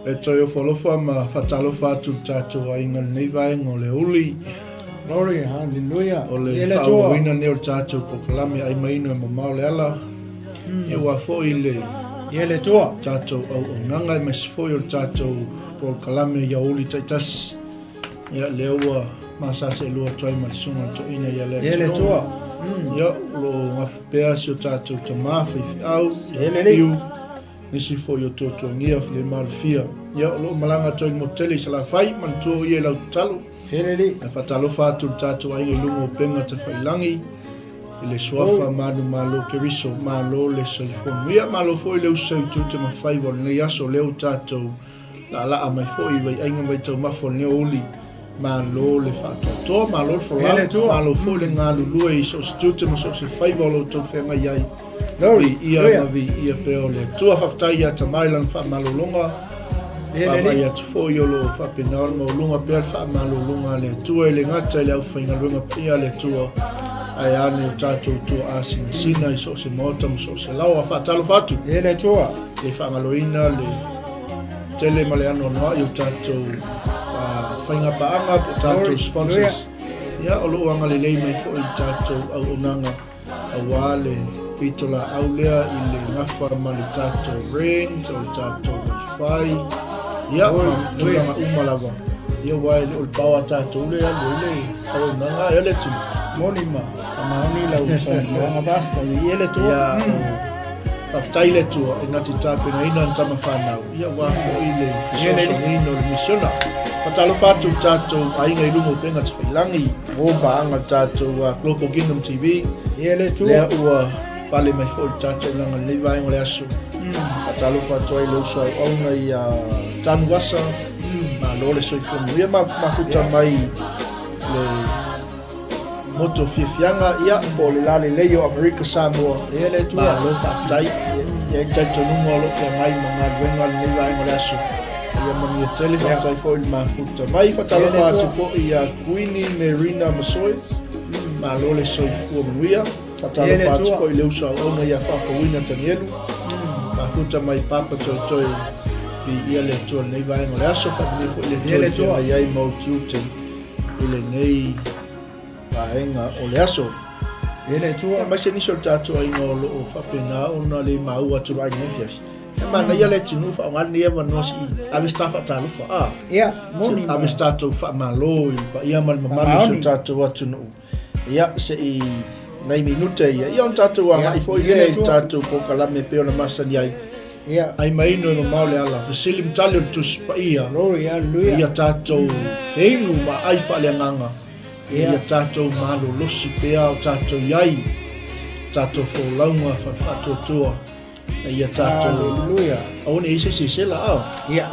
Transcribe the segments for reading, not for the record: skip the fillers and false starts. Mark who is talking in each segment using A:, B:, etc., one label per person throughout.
A: E toe ofoalofa ma faatalofa atu i le tatou aiga i lenei vaega o le aoauli.
B: Glory, hallelujah.
A: O le faaauauina lenei o le tatou polokalame Ai ma Inu e Mamao le Ala. Aua foi le
B: Ia le Atua.
A: tatou auaunaga aemaise foi o le tatou polokalame i aoauli taitasi. Ia lea ua masaseelua atu ai ma le susuga i le toeaina ia
B: Ia le Atua.
A: Ia o lo o gafa pea si o tatou tama faifeau,
B: Ia lelei.
A: Fiu, nisi foi o tuatuagia le malofia. Ia, o lo o malaga atu ai i le motu tele i Salafai, manatua o ia i lau tatalo. Ae faatalofa atu i le tatou aiga i luga o upega tafailangi, i le suafa manumalo Keriso, malo le soifua manuia, malo foi le uso i tiute ma faiva o lenei aso, o lea ua tatou laalaa mai foi i vaiaiga ma vaitaumafa o lenei aoauli. Malo le faatoatoa, malo le folau, malo foi le galulue i so o se tiute ma so o se faiva o lo outou feagai ai. Viia ma viia pea o le Atua. Faafetai ia Tama i lana faamalologa. Vaavaai atu foi o lo o faapena ona maualuga pea le faamalologa a le Atua e le gata i le aufaigaluega paia a le Atua, ae a nai o tatou tuaa sinasina i so o se maota ma so o se laoa. Faatalofa atu. E faagaloina le tele ma le anoanoai o tatou faiga paaga po o tatou sponsors. Ia, o lo o agalelei mai foi i le tatou auaunaga aua le pitolaau lea i le gafa ma le tatou rent o le tatou wifi, ia, ma tulaga uma lava. Ia, aua e le o le pao a tatou lea e alu ai le auaunaga, e le tino.
B: Moni ma faamaoni lau saunoaga, Pastor, i le Atua.
A: Ia, Faafetai i le Atua e na te tapenaina ana tama fanau, ia aua foi le fesoasoaniina o le misiona. Faatalofa atu i tatou aiga i luga o upega tafailangi, mo paaga le tatou Global Kingdom TV.
B: Ia le Atua.
A: Lea ua pale mai foi le tatou laga i lenei vaega o le aso. Faatalofa atu ai i le uso auauna ia Tanu Asa, malo le soifua manuia ma mafuta mai le Motu o Fiafiaga, ia, po o le lalelei o Amerika Samoa.
B: Ia le Atua.
A: Malo faafetai. E i ai le talitonuga o lo o feagai ma galuega lenei vaega o le aso. Ia manuia tele, faafetai foi i le mafuta mai. Faatalofa atu foi ia Kuini Merina Masoe. Malo le soifua manuia. Faatalofa atu foi i le uso auauna ia Faafouina Tanielu. Mafuta mai Papa Toetoe. Viia le Atua i lenei vaega o le aso. Faamanuia foi le Atua i le feagai ai ma ou tiute i lenei vaega o le aso.
B: E le Atua.
A: Aemaise nisi o le tatou aiga o lo o faapena ona le maua atu ai lenei afiafi. E manaia le atunuu faaaoga lenei avanoa se i ave se ta faatalofa. A.
B: Ia, moni.
A: Ave se tatou faamalo i le paia ma le mamalu o si o tatou atunuu. Ia, se i nai minute ia, ia ona tatou agai foi lea i le tatou polokalame e pei ona masani ai.
B: Ia.
A: Ai ma inu e mamao le ala, fesili ma tali o le Tusi Paia.
B: Glory, hallelujah.
A: Ia tatou feinu ma ai faaleagaga.
B: Ia.
A: Ia tatou malolosi pea o tatou i ai, tatou folauga faatuatua. Ia tatou.
B: Hallelujah.
A: Aua ne i se isi e sela, a.
B: Ia.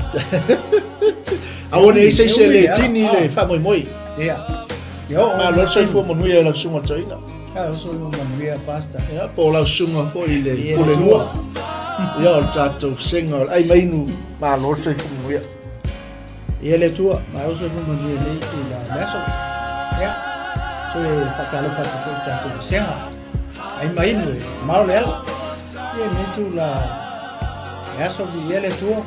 A: Aua ne i se isi e le tini le faamoemoe.
B: Ia. Ia oo.
A: Malo le soifua manuia i lau susuga toeaina.
B: Ia, soifua manuia, Pastor.
A: Ia, po o lau susuga foi i le pule lua. Ia, o le tatou vasega o le ai ma inu, malo le soifua manuia.
B: Ia le Atua, malo soifua manuia i lenei itula o le aso. Ia, toe faatalofa atu foi i le tatou vasega. Ai ma inu e mamao le ala. Ia, lenei itula o le aso, viia le Atua.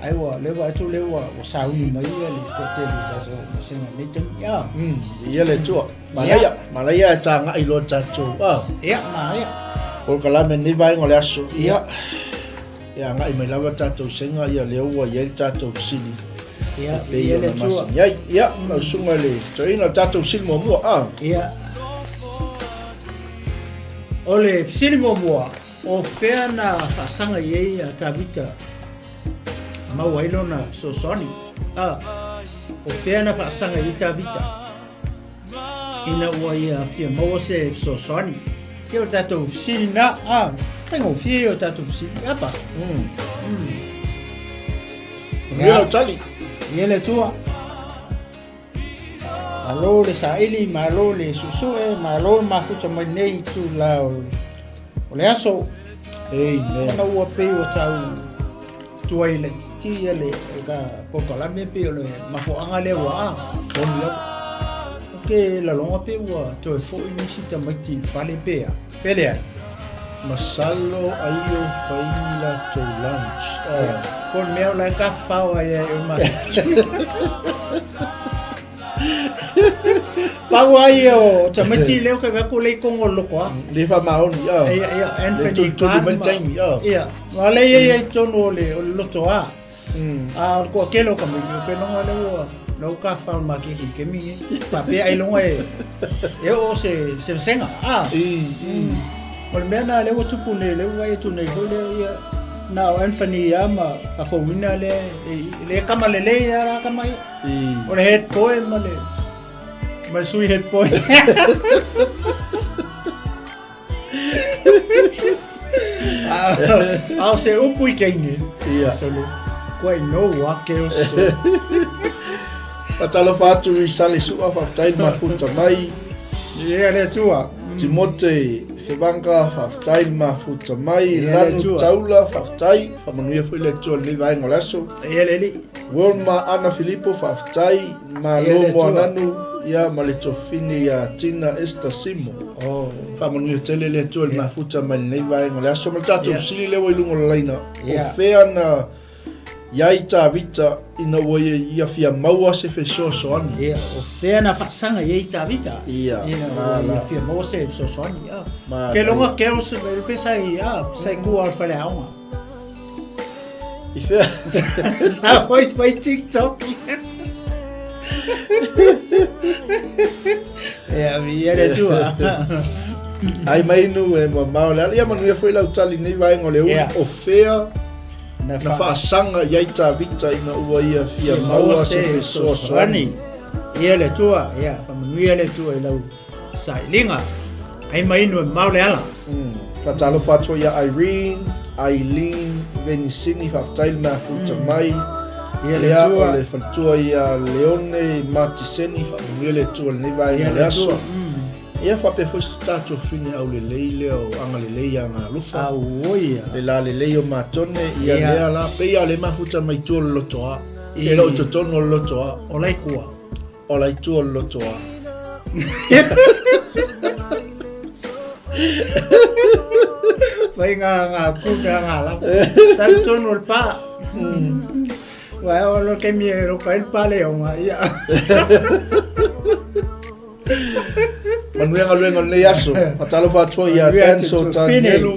B: Ai ua lea ua atu lea ua ua sauni mai ia le toatele o tatou vasega i lenei taimi. Ia.
A: Viia le Atua. Manaia, manaia e tagai loa tatou. Ah.
B: Ia, manaia.
A: Polokalame i lenei vaega o le aso. Ia. E agai mai lava tatou sega ia lea ua i ai le tatou fesili.
B: Ia,
A: E pei
B: ia le
A: ona
B: Atua.
A: masani ai. Ia, lau susuga i le toeaina, o le tatou fesili muamua. Ah.
B: Ia. O le fesili muamua, o fea na faasaga i ai a Tavita maua ai lona fesoasoani? Ah, o fea na faasaga i ai Tavita? Ina ua ia fia maua se fesoasoani. Ia o tatou fesili na, a, faigofie ia o tatou fesili. A, Pastor.
A: Manuia lau tali.
B: Ia le Atua. Malo le saili, malo le suesue, malo le mafuta mai nei itula o le aso.
A: Amen.
B: Ona ua pei ua tau tuai laitiiti ia le ka polokalame pei o le mafuaaga lea ua a.
A: Moni lava.
B: Ou te laloga pe ua toe foi nisi tamaiti i le fale pe a. Pe leai.
A: Masalo ai o fai ni latou lunch.
B: Yeah. Po o le mea o la e tafafao ai ai o makeke. Pau ai ia o tamaiti lea o ke vaku lei kongo loko a.
A: Le fa maoni
B: a. Ia ia
A: Anthony. Le mai taimi
B: a. Ia. Ma le ia ia tonu o le o le loto a. A o le toatele o tamaiti, ou te iloga lea ua la ua tafafao i le maketi i le taimi lenei. Faapea ailoga e e oo se se vasega, a. O le mea lena lea ua tupu nei, lea ua vaai atu nei foi lea, ia, na o Anthony lava ma Fafouina lea e le kama lelei lava la tama ia. O le head boy ma le ma le sui head boy. A o se upu i teine.
A: Ia.
B: Solo. Koe no wa ke o so.
A: Faatalofa atu i Sale Su'a, faafetai le mafuta mai.
B: Ia le Atua.
A: Timote Fevanga, faafetai le mafuta mai. Lanu Taula, faafetai. Faamanuia foi le Atua i lenei vaega o le aso.
B: Ia le Alii.
A: Wilma Ana Filipo, faafetai. Malo Moananu, ia ma le tofine ia Tina Esther Simo.
B: Oh.
A: Faamanuia tele le Atua i le mafuta mai lenei vaega o le aso. Ma le tatou fesili lea ua i luga o le laina, o fea na i ai Tavita ina ua ia ia fia maua se fesoasoani?
B: Ia, o fea na faasaga i ai Tavita
A: ina
B: ua ia fia maua se fesoasoani? Ke loga girls pe sa i sa i kua o le faleaoga.
A: I fea?
B: Sa hoi mai TikTok. Ia, mi ia le tua.
A: Ai mai nu e mamao le ala. Ia manuia foi lau tali nei vaega o le uli.
B: Yeah.
A: O fea
B: Na
A: na faasaga i ai Tavita ina ua ia fia maua se fesoasoani.
B: Ia le Atua, ia faamanuia le Atua i lau sailiga. Ai ma inu e mamao le ala.
A: Faatalofa atu ai ia Irene, Eileen, Venisini, faafetai le mafuta mai.
B: Ia le
A: Ia,
B: Atua.
A: o le faletua ia Leone Matiseni, faamanuia le Atua i lenei vaega
B: Ia
A: o
B: le
A: le aso.
B: Atua.
A: Ia faapea foi se tatou fine aulelei lea o agalelei ia Galofa.
B: Auoi ia.
A: Le la lelei o matone ia
B: Ia.
A: lea la pei a le mafuta mai tua o le lotoa.
B: I.
A: E le o i totonu o le lotoa.
B: O la i kua.
A: O la i tua o le lotoa.
B: Fai ngā ngā ku ka ngā la. Sa i tonu o le pa. Wa o lo ke mi e ro ka el pa le o ngā ia.
A: Manuia galuega o lenei aso. Faatalofa atu ai ia
B: Manuia atu
A: Danso
B: tu
A: Tanielu.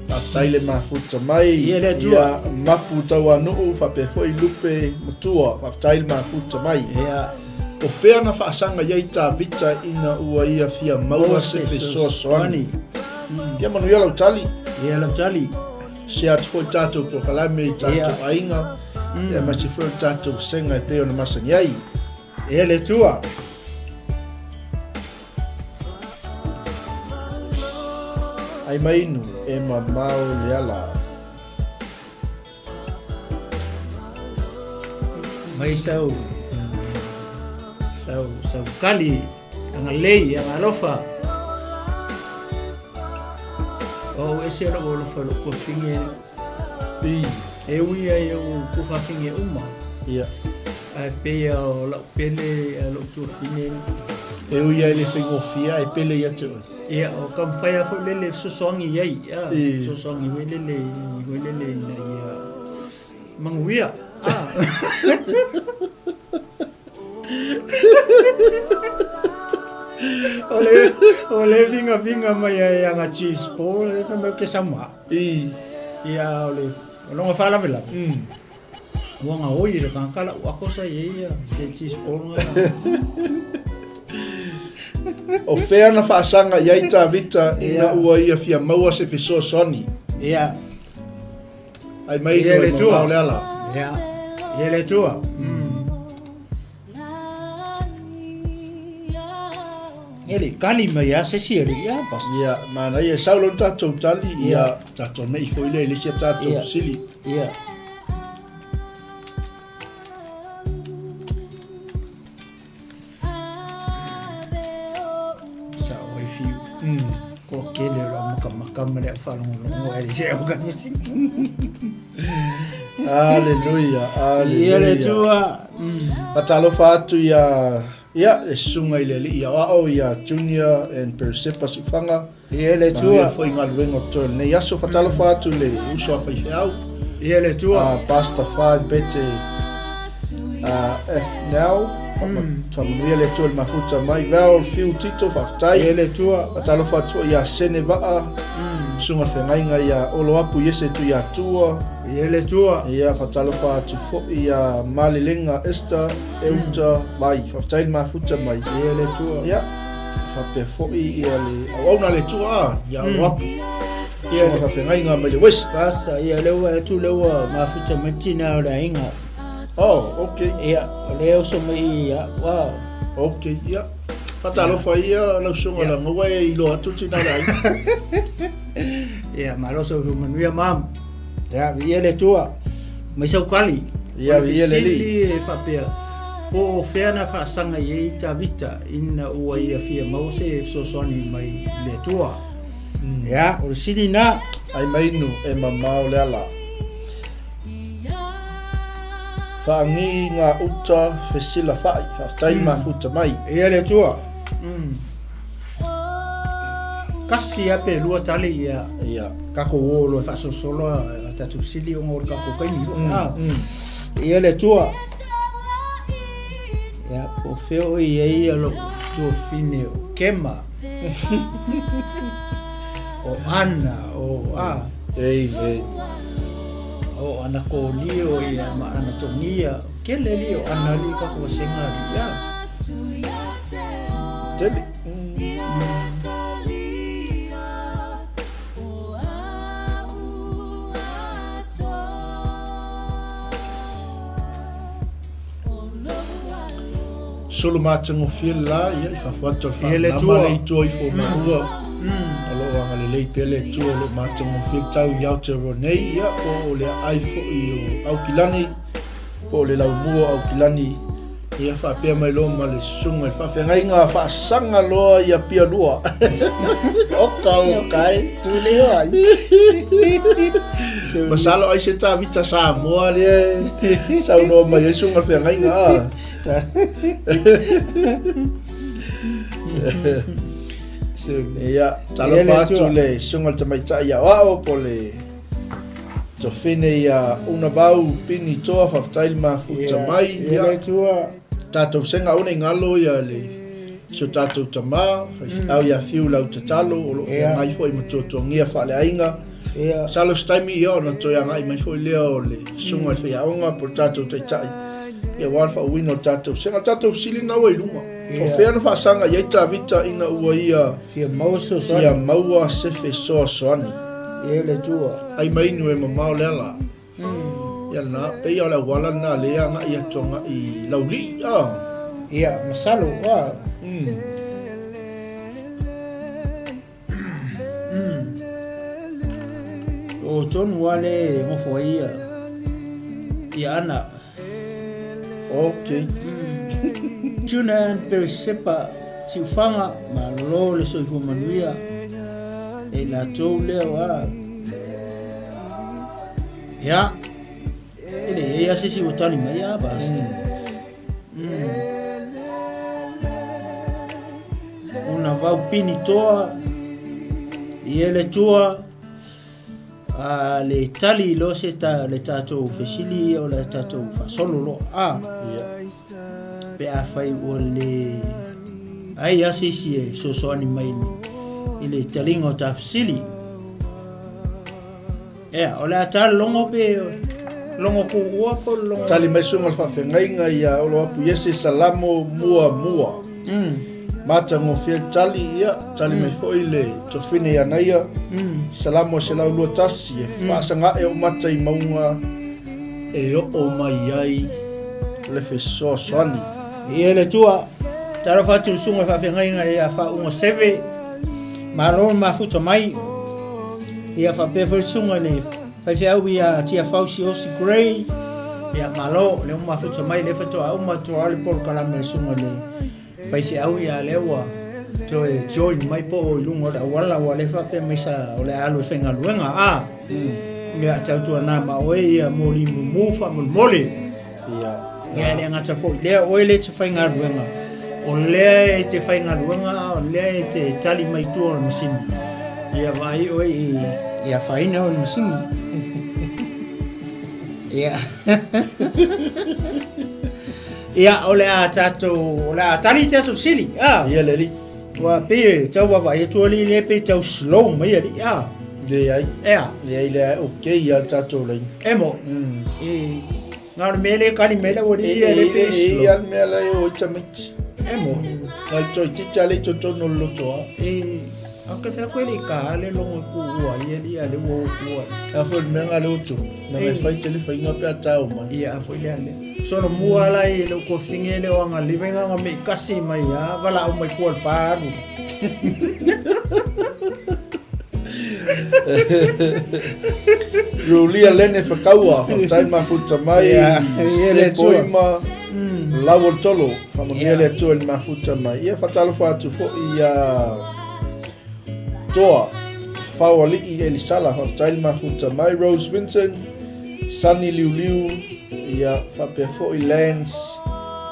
A: Faafetai le mafuta mai.
B: Ia le Atua.
A: Ia Mapu Tauanu'u faapea foi Lupe Matua. Faafetai le mafuta mai.
B: Ia.
A: O fea na faasaga i ai Tavita ina ua ia fia maua se fesoasoani? Ia manuia lau tali.
B: Ia lau tali.
A: Share atu foi tatou polokalame i tatou
B: Ia.
A: aiga. Ia aemaise foi o le tatou vasega e pei ona masani ai.
B: E le Atua.
A: Ai mai inu e mamao le ala.
B: Mai sau sau sau kali agalelei agalofa. O au ese lou alofa i lou tuafafine.
A: I.
B: E ui ai ou tuafafine uma.
A: Ia.
B: Ae pei a o lau pele a lou tuafafine.
A: E ui ai le faigofie ae pele ia te oe.
B: Ia, o taumafai lava foi lele e fesoasoani i ai, a,
A: I.
B: fesoasoani foi lele foi lele ina ia manuia, a. O le, o le vigaviga mai ai aga cheese ball, e fai mai ou te samoa.
A: I.
B: Ia, o le, o lona faalavelave. Ua gaoi e le tagata lau ato sa i ai ia se cheese ball na.
A: O fea na faasaga i ai Tavita ina
B: Ia.
A: ua ia fia maua se fesoasoani?
B: Ia.
A: Ai mai
B: Ia
A: inu
B: le
A: e
B: Atua.
A: mamao le ala.
B: Ia. Ia le Atua. E le kali mai a se isi alii a pastor.
A: Ia, manaia, e sau loa le tatou tali, ia,
B: Ia.
A: tatou nei foi lea i le isi a tatou
B: Ia.
A: fesili.
B: Ia. Sa o ai fiu. Ko kele o lau makamaka ma le au faalogologo ai le se au ka fesili.
A: Aleluia,
B: Ia le
A: aleluia.
B: Atua.
A: Faatalofa atu ia ia e susuga i le alii aoao ia Junior and Peresepa Siufaga.
B: Ia le
A: Manuia
B: Atua.
A: foi galuega o totoe o lenei aso. Faatalofa atu i le uso a faifeau.
B: Ia le Atua.
A: Pastor Fai Bete F Now. Faamanuia le Atua i le mafuta mai. Val Fiu Tito, faafetai.
B: Ia le Atua.
A: Faatalofa atu ia Sene Vaa. Susuga Feagaiga ia Oloapu Iese Tuiatua.
B: Ia le Atua.
A: Ia faatalofa atu foi ia Malelega Esther Euta Vai. Faafetai le mafuta mai.
B: Ia le Atua.
A: Ia faapea foi ia le auauna a le Atua ia Oloapu. Ia le faafeagaiga mai le West.
B: Pasa, ia lea ua atu lea ua mafuta mai tina o le aiga.
A: Oh, okay.
B: Ia, o lea oso mai ia, wow.
A: Okay, ia. Faatalofa ia lau susuga leaga ua e iloa atu le tina o le aiga.
B: Ia, malo soifua manuia mam. Ia, viia le Atua. Mai sau kali.
A: Ia, viia le Alii.
B: Fesili e faapea, po o fea na faasaga i ai Tavita ina ua ia fia maua se fesoasoani mai le Atua. Ia, o le sili na.
A: Ai mainu e mamao le ala. Faagi ngā uta fesila whai, whaftai mafuta mai.
B: Ia le Atua. Kasi a pe lua tali ia.
A: Ia.
B: Kako o lo whaasolosolo a tatu sili o ngō kako kaimi. Ia le Atua. Ia, po feo i ia lo tuafine o Kema. O Ana, o a.
A: Amen.
B: O ana kōlio ia ma ana tongia. Kele li o ana li ka kua senga li ia.
A: Tele. Solo matagofie le la, ia, i fafo atu o le faamalama le itua ifo o maua. O lo o agalelei pea le Atua o lo o matagofie le tau i Aotearoa nei, ia, po o le aai foi o Aukilani, po o le laumua o Aukilani, ia faapea mai loa ma le susuga i le faafeagaiga faasaga loa i Apia Lua. Oka oka e.
B: Tule ai.
A: Masalo ai se Tavita Samoa lea e saunoa mai ai susuga i le feagaiga a. Ia, talofa atu le susuga i le tamaitai aoao po o le tofine ia Unavau Pini Toa, faafetai le mafuta mai.
B: Ia,
A: tatou sega aua ne i galo ia le si o tatou tama, faifeau ia Fiu Lau Tatalo, o lo o feagai foi ma tuatuagia faaleaiga.
B: Ia.
A: Masalo se taimi ia ona toe agai mai foi lea o le susuga i le faiaoga po o le tatou taitai, ia aua le faauuina o le tatou sega. O le tatou fesili lena ua i luma. O fea na faasaga i ai Tavita ina ua ia
B: Fia maua se fesoasoani.
A: Fia maua se fesoasoani.
B: Ia le Atua.
A: Ai mai inu e mamao le ala. Ia lena, pei o le auala lena lea agai atu agai i Laulii, a.
B: Ia, masalo, a. O tonu lava lea e nofo ai ia, ia Ana.
A: Ok.
B: Tuna and Perisepa Tiufaga, malo le soifua manuia e i latou lea ua. Ia, e leai lava se isi ua tali mai a basta. Ona vau pini toa i ele tua a le tali loa se ta le tatou fesili o le tatou faasolo loa a pe afai ua le ai a se isi e fesoasoani mai i le taliga o ta fesili. Ea, o le a ta logo pe logo kuua po logo.
A: Tali mai susuga le faafeagaiga ia Oloapu Iese Salamo mua mua. Matagofie le tali, ia, tali mai foi le tofine ia Naia. Salamo 121, e faasagae ou mata i mauga e oo mai ai le fesoasoani.
B: Ia le Atua, talofa atu i le susuga i le faafeagaiga ia Faauga Seve, malo le mafuta mai. Ia faapea foi le susuga i le faifeau ia Tiafau Siosi Gray, ia malo lea ua mafuta mai, lea faatoa uma atu lava le polokalame a le susuga i le faifeau ia lea ua toe join mai po o i luga o le auala ua le faapea mai sa o le a alu e faigaluega a. Ia tautuana ma oe ia moli mumu faamolemole.
A: Ia.
B: Ia e le gata foi i lea, oe lea e te faigaluega, o lea e te faigaluega a o lea e te tali mai tua o le masini. Ia vaai oe i, ia afaina oe i le masini. Ia. Ia, o le a tatou, o le a tali tatou sili. Ah.
A: Ia le alii.
B: Ua pei e tau vaavaai atu alii lea pei tau slow mai alii. Ah.
A: Leai.
B: Ea.
A: Leai lea, okay a tatou laina.
B: E mo. E na o le mea lea kali mai lau alii ia le pei slow.
A: E ia le mea la e o i tamaiti.
B: E mo.
A: Na toeitiiti a le i totonu o le loto a.
B: E A ke whea koe le i ka le logo i ku ua i ali a le ua o ku ai.
A: A foi le mea nga le utu. Na me fai te le whainga pe a tau mai.
B: Ia a foi le ale. Sono mua la i le uko finge le o anga live nga nga me kasi mai a vala au mai kua le pa alu.
A: Rulia lene whakaua, whakatau mafuta mai, se poima, lau o le tolo. Whamanuia le Atua i le mafuta mai. Ia whatalofa atu foi ia Toa, Whaoalii Elisala, whafetai le mafuta mai. Rose Vincent, Sunny Liuliu, ia whapea foi Lance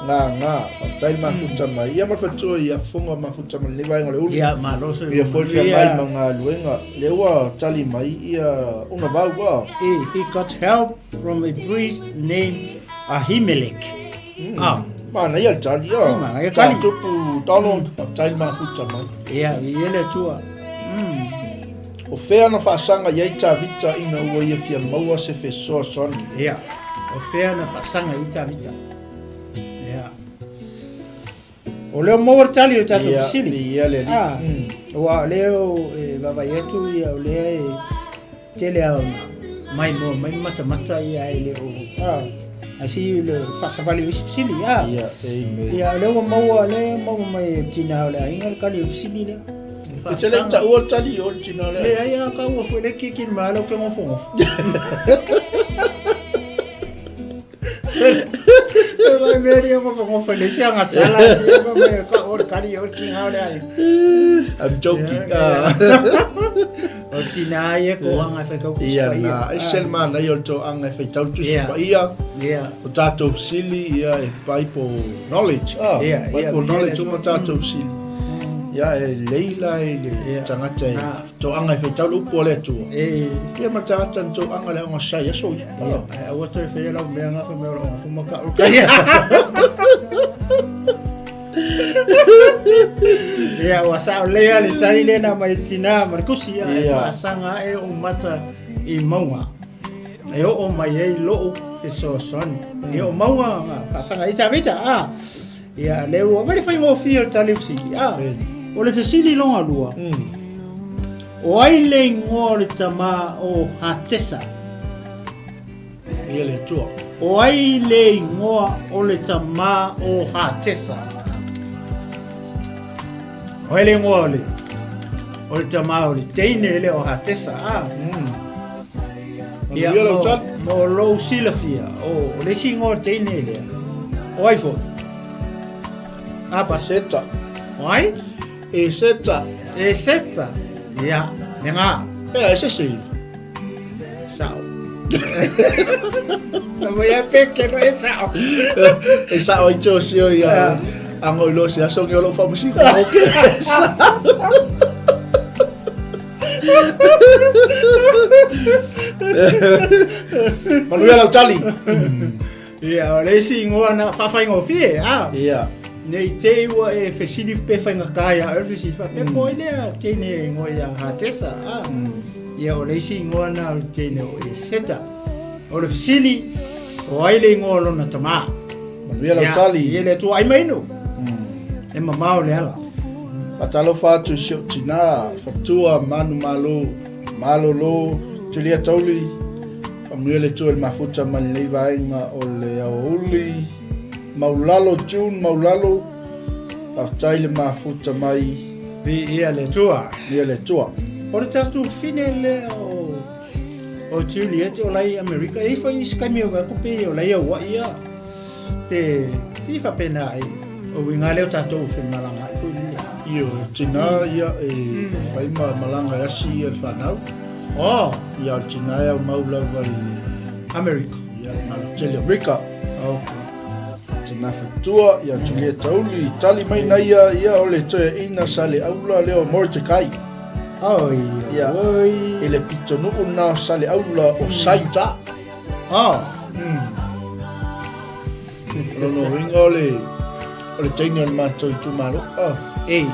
A: Ngā Ngā, whafetai le mafuta mai. Ia ma le whatua ia fonga mafuta mai lenei vaega o le ulu.
B: Ia, malo se.
A: Ia foi whia mai ma ngā luenga. Le ua tali mai ia una vau a.
B: He got help from a priest named Ahimelech.
A: Ah. Manaia le tali, ah.
B: Manaia tali.
A: Tā tupu Donald, mm. whakatai mafuta mai.
B: Ia, i ele atua.
A: O whea na whaasaga i ai Tavita ina ua ia fia maua se fesoasoani?
B: Ia, o whea na whaasaga i Tavita. Ia. O leo maua le tali o tatou fesili.
A: Ia, le alii.
B: Ah, ua leo e vaavaai atu ia o lea e tele a ona mai moa mai matamata ia e le o ah, ai si le faasavali o isi fesili ah.
A: Ia, amen.
B: Ia, o lea ua maua, lea maua mai e tina o le aiga le kali o fesili lea.
A: E te le taua le tali o le tina o le aiga.
B: Leai a kaua foi le kiki mai lau ke ngofongofo. Mai mea ria ngofa ngofa le sia nga sala ia mai ka o kari o ki ha le ai.
A: I'm joking.
B: O tina ia ko anga whai kau
A: Ia na, e sel mana ia o to anga whai tau tusi pa ia.
B: Ia.
A: O tātou sili ia e Bible knowledge. Ah, Bible knowledge o ma tātou sili. Ia e leila e le tangata e To anga e whaitau le upu o le Atua.
B: E.
A: Ia ma tagata ni to anga le aonga sai aso ia.
B: Ia, ai aua toe whaia lau mea ngā whamea o le aonga whamaka o kai. Ia, ua sao lea le tari lea na mai tina ma le kusi ia, e whaasanga e o mata i maunga. E oo mai ai lou fesoasoani. E o maunga ngā whaasanga i Tavita, a. Ia, lea ua vale faigofie o le tali fesili. A, o le fesili longa lua. O ai le ingoa o le tama o Hatesa?
A: Ia le Atua.
B: O ai le ingoa o le tama o Hatesa? O ai le ingoa o le o le tama o le teine le o Hatesa? A.
A: Ia, mo,
B: mo lou silafia, o, o le isi ingoa o le teine lea. O ai foi? Apa.
A: Seta.
B: O ai?
A: E seta.
B: E seta. Ia, me ngā.
A: E, e se se.
B: Sao. Na mo ia peke no e sao.
A: E sao i tō sio ia. Ango i lo se aso ngi o lo whamusika. Sao. Manuia lau tali.
B: Ia, o le isi ingoa na faafaigofie, a.
A: Ia.
B: Ne i te i ua e fesili pe faigata ia oe le fesili faapea po ai lea teine e ingoa ia Hatesa, a. Ia, o le isi ingoa na o le teine o Eseta. O le fesili, o ai le ingoa o lona tama?
A: Manuia lau tali.
B: Ia, le Atua ai mai no. E mamao le ala.
A: Faatalofa atu i si ou tina, Fatua Manumalo, Malolo, Julia Tauli, Faamanuia le Atua i le mafuta mai lenei vaega o le aoauli, Maulalo June Maulalo, faafetai le mafuta mai.
B: Viia le Atua.
A: Viia le Atua.
B: O le tatou fine lea o o Juliet o lai Amerika, e i foi isi kaimi o aku pe o lai Hawaii ia. Pe i faapena ai, o uiga lea o tatou femalagaai foi lea.
A: Ioe, o tina ia e fai ma malaga e asi ia le fanau.
B: Oh.
A: Ia o le tina e aumau lava i le
B: Amerika.
A: Ia, le malo tele o Amerika.
B: Okay.
A: Tina fatua, ia Julia Tauli, tali mai na ia, ia o le toeaina sa le aula lea o Mordecai.
B: Oi,
A: Ia,
B: oi.
A: I le pitonuu na o Saleaula o Saiuta.
B: Oh.
A: O lona uiga o le o le teine o le matou itumalo.
B: Oh. Ei.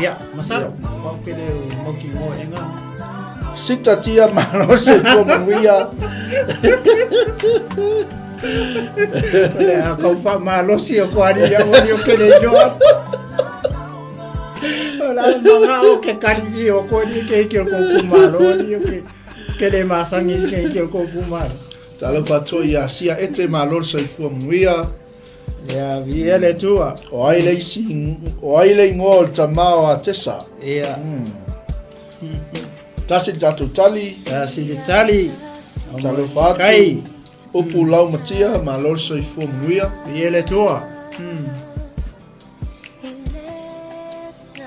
B: Ia, masalo. Pau ke le mautinoa e ngā.
A: Sita tia malo se fua manuia.
B: O le a kau wha malosi o koari ia wani o ke le iroa. O la manga o ke kari i o koe ni ke ke o koukou malo ni o ke ke le masangi ke ke o koukou malo.
A: Talofa atoa ia Sia Ete malo le soifua manuia.
B: Ia, viia le Atua.
A: O ai le isi, o ai le ingoa o le tama o Atesa.
B: Ia.
A: Tasi le tatou tali.
B: Tasi le tali.
A: Talofa atu.
B: Kai.
A: Upu laumatia, malo le soifua manuia.
B: Viia le Atua.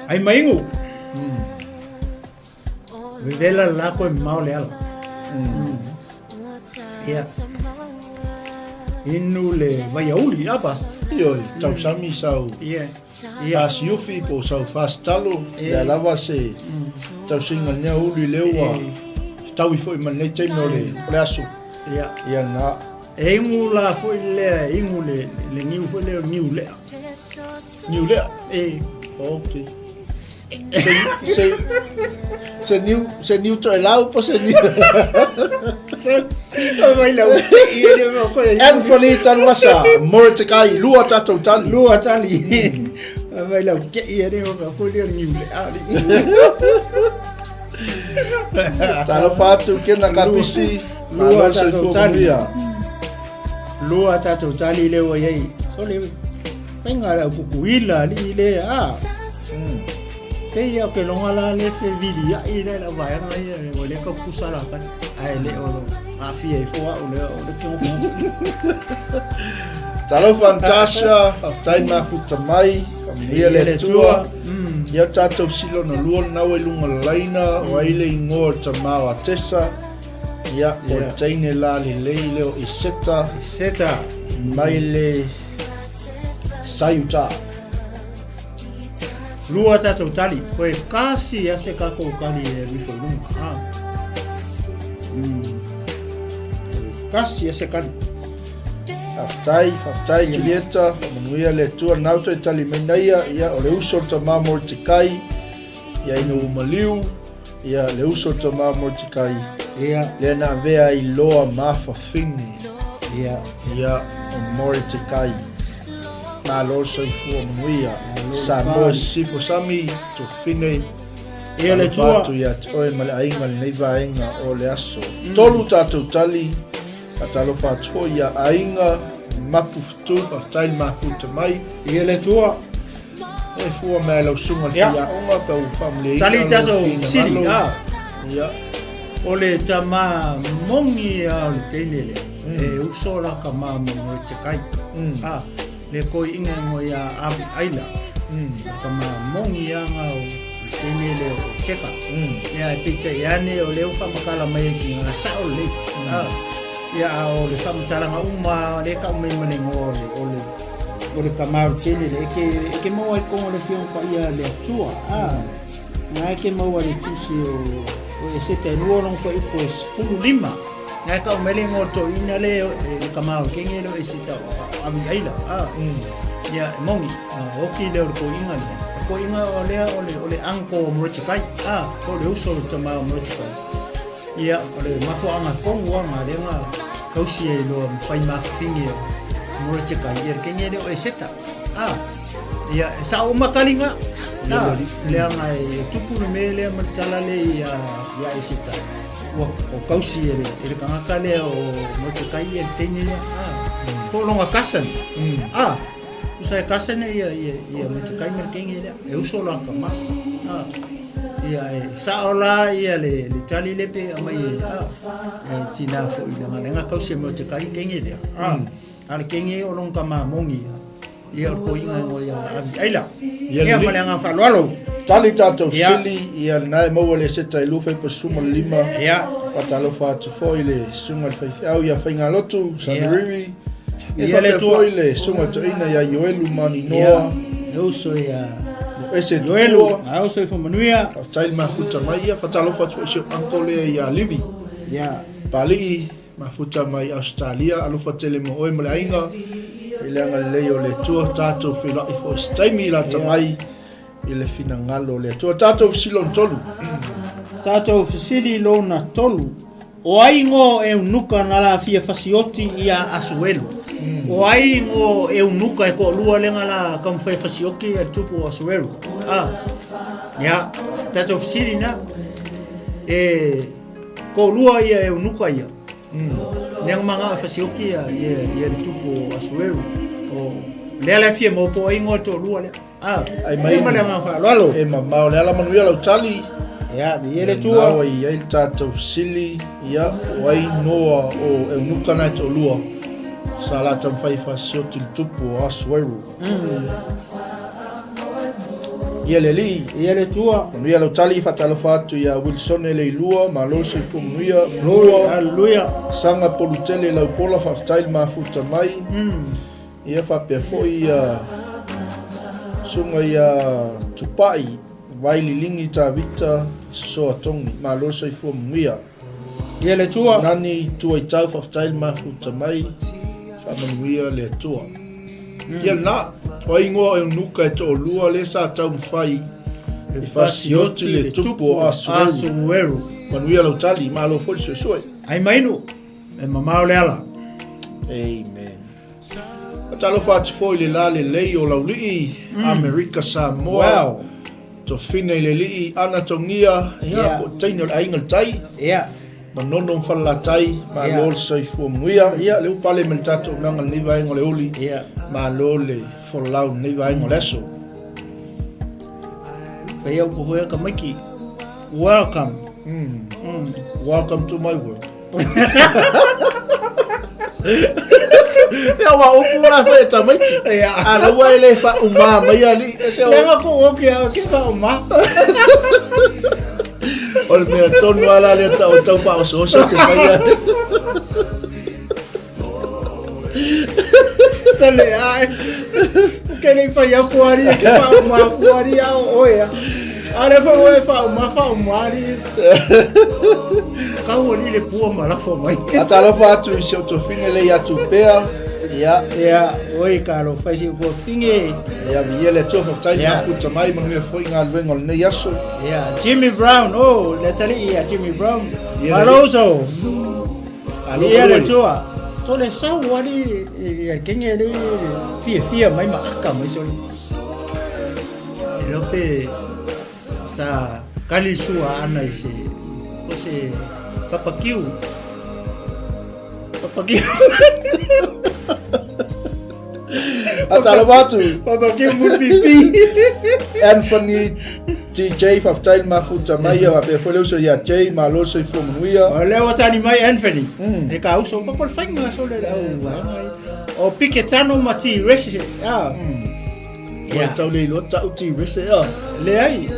B: Ai maingu. Vevela le lako e mamao le ala. Ia. Inu le vaiauli, a basta.
A: Ioe, tausami sau.
B: Ia.
A: Ia. Fasiufi po o sau fasitalo, lea lava se tausiga i lenei aoauli lea ua fetaui foi ma lenei taimi o le aso.
B: Ia.
A: Ia lena.
B: E igu la foi lea, e igu le, le niu foi lea o niulea.
A: Niulea?
B: E.
A: Ok. Se, se, se niu, se niu toelau po se niu.
B: Se, mai lau i e le koe.
A: Anthony Tanuasa, Morotekai, lua tatou tali.
B: Lua tali. Mai lau ke i e le koe lea niulea.
A: Talofa atu kena kapisi.
B: Lua tatou tali. Lua tatou tali le ua iai. So le fainga le au kukuila li le a. Te ia ke longa la le fe vili ai le la vaega ia o le ka pusa la ka. Ai le o lo afia i fo au le o le ke o.
A: Talofa Natasha, faafetai mafuta mai, faamanuia le Atua. Ia tatou silona lua lena ua i luga o le laina, o ai le ingoa o le tama o Atesa. Ia, o le teine la lelei lea o Iseta.
B: Iseta.
A: Mai le Saiuta.
B: Lua tatou tali. Koe kasi ase kakou kali e rifo i lunga. Ah. Kasi ase kali.
A: Faafetai, faafetai Julieta, faamanuia le Atua nau toe tali mai naia, ia o le uso o le tama Moritekai, ia ina ua maliu, Ia, le uso tama Mortikai.
B: Ia.
A: Lea na avea ai loa ma fafine.
B: Ia.
A: Ia, o Mortikai. Malo le soifua manuia. Samoa Sisifo Sami, Tofine.
B: Ia le Atua.
A: Atu ia te oe ma le aiga lenei vaega o le aso. Tolu tatou tali, faatalofa atu foi ia aiga Mapufutu, faafetai le mafuta mai.
B: Ia le Atua.
A: E fua mai lau susuga i le faiaoga pe ua faamalieina
B: Tali tatou sili, a.
A: Ia.
B: O le tama mongi a o le teine lea, e uso la ka ma mo Moritekai. A, le koi inga ingoa ia Avi Aila. Ka ma mongi a nga o le teine lea o Seka. Ia e peitai ane o lea ua faamatala mai ai ki nga sao lelei. A, ia a o le faamatalaga uma lea e kau mai ma le ingoa o le, o le, O le tama o le teine le eke, eke maua i kongo le fionga paia le Atua. A, nga eke maua le tusi o, o Eseta e lua longa fai upu e 15. Nga e kau mai le ingoa toeaina le, le tama o le kenge le o Eseta o Avi Aila. A, ia e mongi, a, oki lea o le toeaina lea. O toeaina o lea o le, o le uncle o Mordecai. A, po o le uso o le tama o Mordecai. Ia, o le mafuaaga tonu lava na lea na tausi ai loa ma fai mafafine o Morotekai, ia le kenge lea o Eseta. A, ia, e sao uma taliga. A, leaga e tupu le mea lea ma le tala lea ia, ia Eseta. Ua o tausi e le, e le tagata lea o Morotekai ia le teine lea. A, po o lona cousin. A, Usa e kasene ia ia ia me te kai ma le kenge lea. E uso la ka ma. Ah. Ia e sao la ia le le tali le pe a mai e ah. E tina fo i langa lenga kau se mo te kai kenge lea. Ah. A le kenge o long ka ma mongi. Ia o ko inga ngo ia abi. Ai la. Ia ma le anga whaaloalo.
A: Tali tatou sili ia lena e maua le seta e lufa ipa suma le lima.
B: Ia.
A: Faatalofa atu foi le susuga i le faifeau ia Faigalotu, Sanuriri. E
B: Ia le
A: faapea
B: Atua.
A: foi le susuga toeaina ia Ioelu Maninoa.
B: Ia, le uso ia
A: Ese
B: Ioelu,
A: Tupua.
B: a uso i Whamanuia.
A: Faafetai le mafuta mai ia. Faatalofa atu foi i si ou uncle lea ia Livi.
B: Ia.
A: Palii. Mafuta mai Ausetalia, alofa tele mo oe ma le aiga i le agalelei o le Atua, tatou feiloai foi i se taimi i lata mai i le finagalo o le Atua. Tatou fesili lona tolu.
B: Tatou fesili lona tolu. O ai ngo eunuka na la fia fasioti ia Asuelu? O ai ngo eunuka e toalua lea na la taumafai e fasioti ia le tupu o Asuelu? Ah. Ia, tatou fesili na. E toalua ia eunuka ia. Lea na manao e fasioti ia, ia, ia le tupu o Asuelu. O lea la e fia maua po o ai ngo le toalua lea. Ah,
A: Ai mai
B: ma le agaga faaaloalo.
A: E mamao le ala manuia lau tali.
B: Ia, viia le Atua.
A: Lena ua i ai le tatou fesili, ia, o ai noa o eunuka na e toalua sa la taumafai e fasioti le tupu o Asueru. Ia le Alii.
B: Ia le Atua.
A: Manuia lau tali, faatalofa atu ia Wilsone Leilua, malo le soifua manuia.
B: Glory, hallelujah.
A: Saga Polutele Laupola, faafetai le mafuta mai. Ia faapea foi ia susuga ia Tupai Vaililigi Tavita Soatongi. Malo le soifua manuia.
B: Ia le Atua.
A: Nani Tuaitau faafetai le mafuta mai. Faamanuia le Atua. Ia lena, o ai ingoa o eunuka e toalua lea sa taumafai e fasioti le tupu o Asueru. Manuia lau tali, malo foi le suesue.
B: Ai mainu, e mamao le ala.
A: Amen. Faatalofa atu foi i le la lelei o Laulii, Amerika Samoa.
B: Wow.
A: Tofina i le alii Ana Togia, ia,
B: Yeah.
A: po o teine o le aiga le tai.
B: Yeah.
A: Manono ma Falelatai, malo
B: Yeah.
A: le soifua manuia. Ia, le upale ma le tatou auaunaga i lenei vaega o le uli.
B: Yeah.
A: Malo le folau i lenei vaega o le aso.
B: Whai au ko hoea ka maiki. Welcome.
A: Welcome to my world. Ia ua upu la foi e tamaiti.
B: Ia.
A: A la ua e le wha mai ali. E se o,
B: Lea ko oki a ke wha uma.
A: o le mea tonu ala lea ta o tau wha oso oso te whai a.
B: Sa le ai. Ke le whai au kuari ke wha uma kuari a o oe a. A le wha oe wha uma wha uma ari. Kau ali le pua ma lafo mai.
A: Faatalofa atu i si ou tofiga le ia Tupea. Ia,
B: Ia, oi ka alo whai si ko finge.
A: ia viia le Atua faafetai
B: Ia.
A: mafuta mai manuia foi galuega o lenei aso.
B: Ia, Jimmy Brown, oh, le tali ia Jimmy Brown.
A: Ia,
B: Maloso.
A: Alo
B: Ia le
A: kalue.
B: Atua. To le sau ali ia kenge le fia fia mai ma aka mai soli. E lope sa kali sua ana i se o se papakiu. Papakiu.
A: Faatalofa atu.
B: Papakiu mulipipi.
A: Anthony TJ faafetai le mafuta mai ia faapea foi le uso ia Jay malo le soifua manuia.
B: O lea ua tali mai Anthony. E ka uso fa ko whainga so le au vaega ai. O Piketano ma T Rese. Ah.
A: Ua
B: Yeah.
A: tau le iloa tau T Rese a.
B: Leai.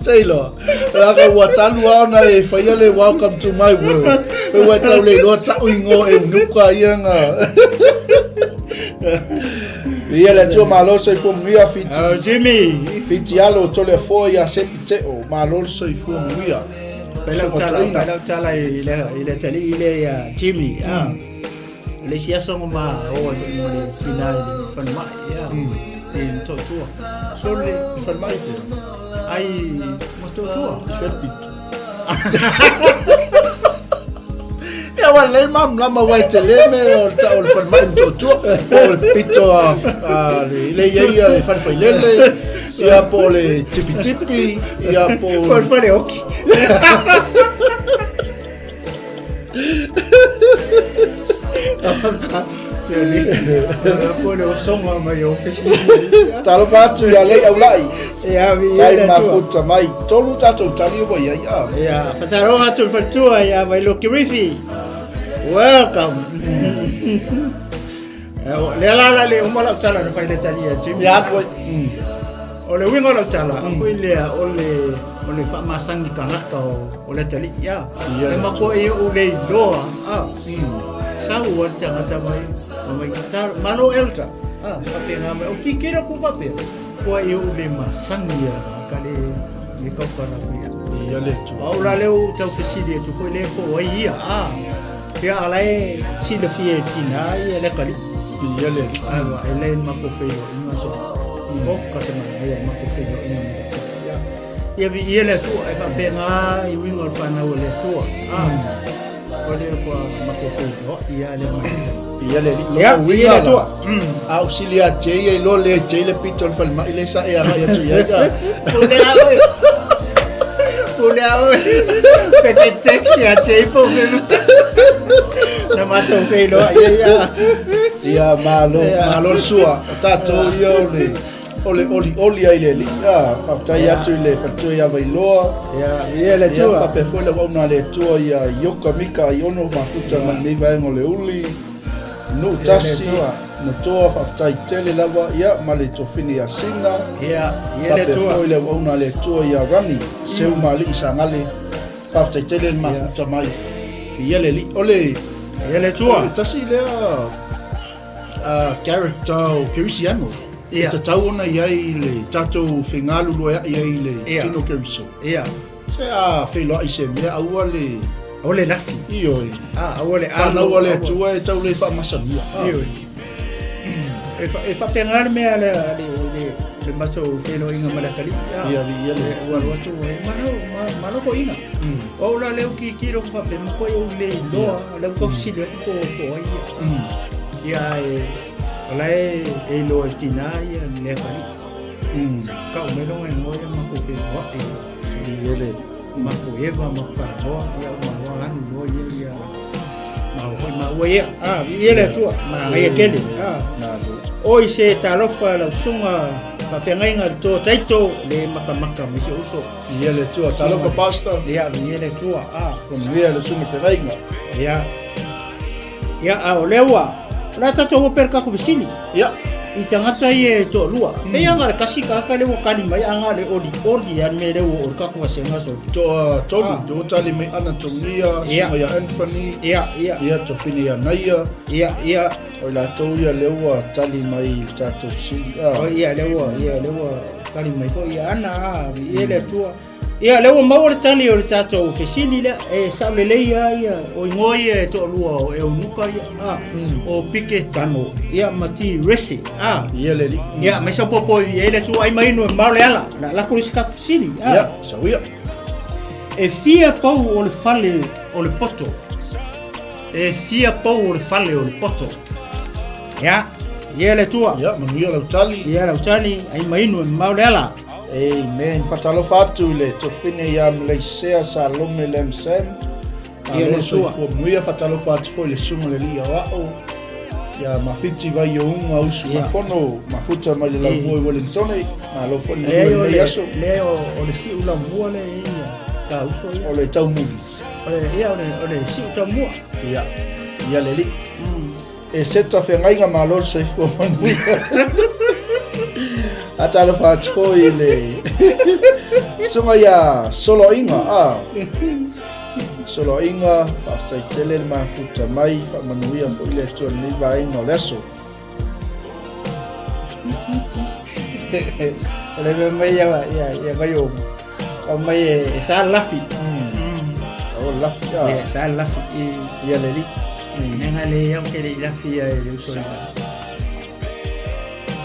A: Taylor. Leaga ua talu lava ona e faia le welcome to my world. Pe ua tau le iloa tau ingoa eunuka ia nga. Ia le Atua malo le soifua manuia Fiti.
B: Oh, Jimmy.
A: Fiti alo tole afoa ia Sepi Teo malo le soifua manuia.
B: Fai lau tala, fai lau tala i le i le tali i le ia Jimmy. Ah. Le isi aso nga ma o ai ma le tina i le falemai ia. I Motootua.
A: So le i falemai pea.
B: Ai Motootua.
A: I Falepito. Ia ua lelei malamalama aua e tele me o le tau o le falemai i Motootua po o le pito a, a le le i ai ia le fale failele ia po o le tipitipi ia po
B: Po o le fale oki. Po le osonga mai o ofisi.
A: Talofa atu ia Lei Aulai.
B: Ia, vi
A: Tai
B: le Atua.
A: mafuta mai. Tolu tatou tali ua i ai a.
B: Ia, whataroha atu le whatua ia Vailoki Rifi. Welcome. Lea la la le uma lau tala na whai le tali ia Jimmy.
A: Ia atu ai.
B: O le uiga o lau tala, a koe lea o le o le faamasagi tagata o o le atalii a.
A: Ia
B: E
A: le
B: matua ia o le iloa a. Sau a le tagata mai ma mai ta malo elder a faapena mai o kikira ku faapea kua ia o le masagi a ka le le kaukara ku ia.
A: Viia le Atua.
B: O au la lea ua ou tau fesili atu foi lea po o ai ia, a. Ia a la e silafia e tinā ia le atalii.
A: Viia le Alii.
B: Ae ua e le matou feiloaiga so. Oka se manaia o matou feiloaiga ma le Atua. Ia, ia viia le Atua, e faapena i uiga o le fanau a le Atua. A. O lea kua matou feiloai ia le matou.
A: Viia le Alii.
B: Ia,
A: Lona
B: viia le
A: uiga la,
B: Atua.
A: a ou sili ia Jay ia iloa le Jay le pito o le falemai lea sa e agai atu i ai.
B: Pule a oe. Pule a oe. Pe te text ia Jay po fe. Na matou feiloai ia ia.
A: Ia, malo,
B: Ia.
A: malo le sua. O tatou ia o le o le olioli ai le Alii. A, faafetai atu i le faletua ia Vailoa.
B: Ia, viia le
A: Ia,
B: Atua.
A: faapea foi le auauna a le Atua ia Ioka Mika Aiono mafuta ma lenei vaega o le uli. Nuu tasi, Notoa, faafetai tele lava, ia, ma le Tofine ia Sina.
B: Ia, ia le
A: Faapea
B: Atua.
A: foi le auauna a le Atua ia Rani, Seu ma Alii Sagale. Faafetai tele le mafuta mai. Ia le Alii. O le
B: Ia le Atua.
A: O le tasi lea character o Kerisiano.
B: Ia.
A: E tatau ona i ai le tatou fegaluluai ai i le
B: Ia.
A: tino Keriso.
B: Ia.
A: Se a feiloai i se mea, aua le...
B: Aua le lafi.
A: Ioe.
B: Ah, aua le alo.
A: Fanau a le Atua e tau le faamasalia.
B: Ioe. E, fa, e faapena le mea le, le, le, le matou feiloaiga ma le atalii. Ah.
A: Ia, ia le.
B: Ua alu atu, malo, malo toeaina. O au la lea ou tilotilo atu faapea, matuai ou le iloa, o lea ou tau fesili atu po o ai ia. Ia, ae, o la e, e iloa e tinā ia le atalii. Tau mai lona igoa ia matou feiloai.
A: Ia le.
B: Matou eva, matou talanoa, ia ua alu loa ia ia ma hoi maua ia. Ah, viia le Atua, manaia tele. Ah. Oi se talofa lau susuga faafeagaiga i le toa taito le matamata mai si ou uso.
A: Viia le Atua. Talofa Pastor.
B: Ia, viia le Atua. Ah.
A: Manuia le susuga feagaiga.
B: Ia. Ia, a o lea ua, o le a tatou o pea le tatou fesili.
A: Ia.
B: I tagata ia e toalua. Pei lava na o le tasi tagata lea ua tali mai, a na o le olioli lava le mea lea ua oo i le tatou vasega soo.
A: Toa tolu,
B: Ah.
A: lea ua tali mai Ana Togia,
B: Ia.
A: Susuga ia Anthony,
B: Ia, ia.
A: ia Tofine ia Naia.
B: Ia, ia.
A: O i latou ia lea ua tali mai i le tatou fesili. Ah.
B: O ia, lea ua, ia, lea ua tali mai foi ia Ana, ah, viia le Atua. Ia, lea ua maua le tali o le tatou fesili lea, e sao lelei lava ia, o igoa ia e toalua o Eunuka ia, a, o Pike Tano, ia, ma Ti Rese, a.
A: Ia le alii.
B: Ia, mai sau popo i ai le Atua ai mai inu e mao le ala, o le a lako le isi tatou fesili, a.
A: Ia, sau ia.
B: E fia pou o le fale o le poto? E fia pou o le fale o le poto? Ia, ia le Atua.
A: Ia, manuia lau tali.
B: Ia lau tali, ai ma inu e mamao le ala.
A: Amen. Faatalofa atu i le Tofine ia Maleisea Salome Lam Sam.
B: Ia le
A: Malo
B: Atua.
A: soifua manuia. Faatalofa atu foi i le Susuga le Alii Aoao ia Mafiti Vaiouga Usu
B: Ia.
A: Mafono Mafuta mai le Laumua i Wellingtone. Malo foi le
B: Leai
A: manuia
B: o
A: i lenei
B: le,
A: aso.
B: leai o, o le siu laumua le ia ta uso ia.
A: O le taumuli.
B: O le, ia o le, o le siu taumua.
A: Ia. Ia le Alii. E seta feagaiga malo le soifua manuia. Faatalofa atu foi i le susuga ia Soloaiga. Ah. Soloaiga, faafetai tele le mafuta mai, faamanuia foi le Atua i lenei vaega o le aso.
B: O le mea mai ia, ia, ia vai o, o mai e, e sa lafi.
A: O lafi, ah.
B: Ia, sa lafi. I,
A: Ia le alii.
B: Nega le iau ke le i lafi ia e le uso i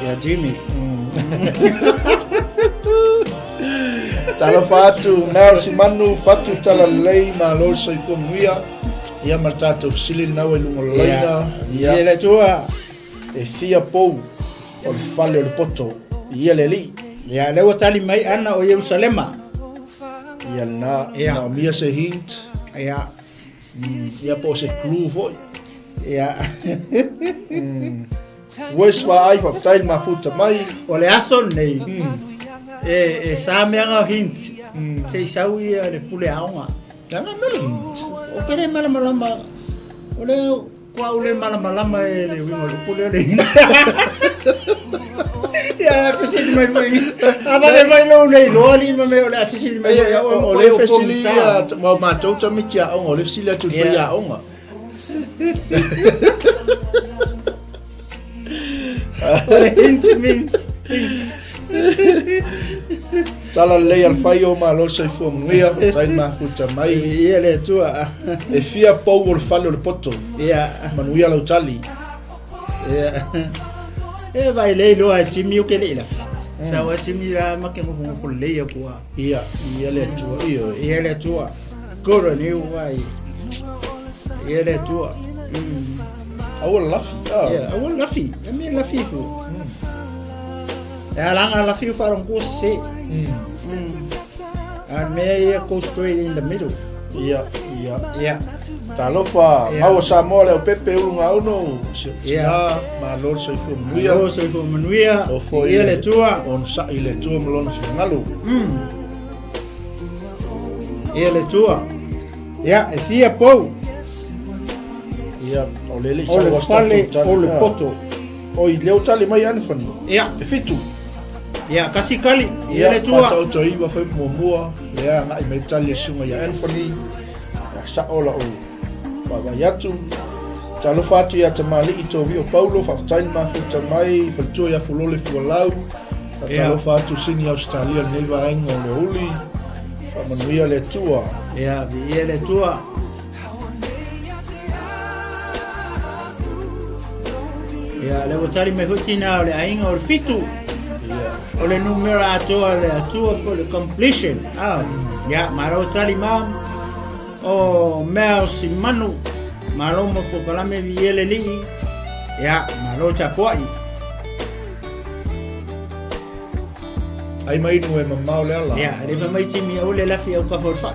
B: Ia Jimmy.
A: Talofa atu, Mel Simanu, Fatu Talalelei, malo le soifua manuia. Ia ma le tatou fesili lena ua i luga o le laina.
B: Ia le Atua.
A: E fia pou o le fale o le poto. Ia le alii.
B: Ia, lea ua tali mai Ana o Ierusalema.
A: Ia lena,
B: Ia.
A: manaomia se hint.
B: Ia.
A: Ia po o se clue foi.
B: Ia.
A: Wes Vaai, faafetai le mafuta mai.
B: O le aso lenei, e, e sa meaga o hint. Se i sau ia le pule aoga.
A: Leaga mea le hint.
B: O ke le malamalama, o le Ko au le malamalama e le uiga o le upu lea o le hint. Ia, a fesili mai foi. A vave mai lou le iloa alii ma mea o le a fesili mai foi au,
A: O le fesili ia, ma matou tamaiti aoga, o le fesili atu i le faiaoga.
B: O le hint means hint.
A: Tala lelei a le Faio, malo le soifua manuia, faafetai le mafuta mai.
B: Viia le Atua.
A: E fia pou o le fale o le poto.
B: Ia.
A: Manuia lau tali.
B: Ia. E vai lei loa e timi o ke lei lafi. Sa wa timi la ma ke ngofo ngofo lei aku a.
A: Ia, ia le Atua, ioe.
B: Ia le Atua. Koro ni wai. Ia le Atua.
A: Aua le lafi. Ah.
B: Ia, aua le lafi. E me lafi ku. E alanga lafi u wharongo ko se. A mea ia go straight in the middle.
A: Ia, ia.
B: Ia.
A: Talofa,
B: Ia.
A: maua Samoa le aupepe ulu ngauno, si o
B: Ia.
A: tina, malo le soifua manuia.
B: Malo soifua manuia.
A: O foi
B: Ia le Atua.
A: Onosai i le Atua ma lona finagalo.
B: Ia le Atua. Ia, e fia pou.
A: Ia, o le le
B: O le fale o le poto.
A: Oi, lea ua tali mai Anthony.
B: Ia.
A: E fitu.
B: Ia, kasi kali. Ia le Atua.
A: Ia, whātaoto iwa whai muamua. Lea ngai mai tali e sunga ia Anthony. Ia sao la o whawai atu. Talofa atu ia Tamalii tō wio Paulo, whawhetai le mafuta mai, whalitua ia Fulole Fualau. Talofa atu Sini Australia lenei vaega o le uli. Whaamanuia le Atua.
B: Ia, viia le Atua. Ia, le ua tali mai foi tina o le aiga o le fitu.
A: Ia.
B: O le numera atoa le Atua po le completion. Ah, ia, malo tali ma. O mea o si manu. Malo mo pokalame viia le lii. Ia, malo tapuai.
A: Ai mai inu e mamao le ala.
B: Ia, re mai timi au le lafi au ka forfa.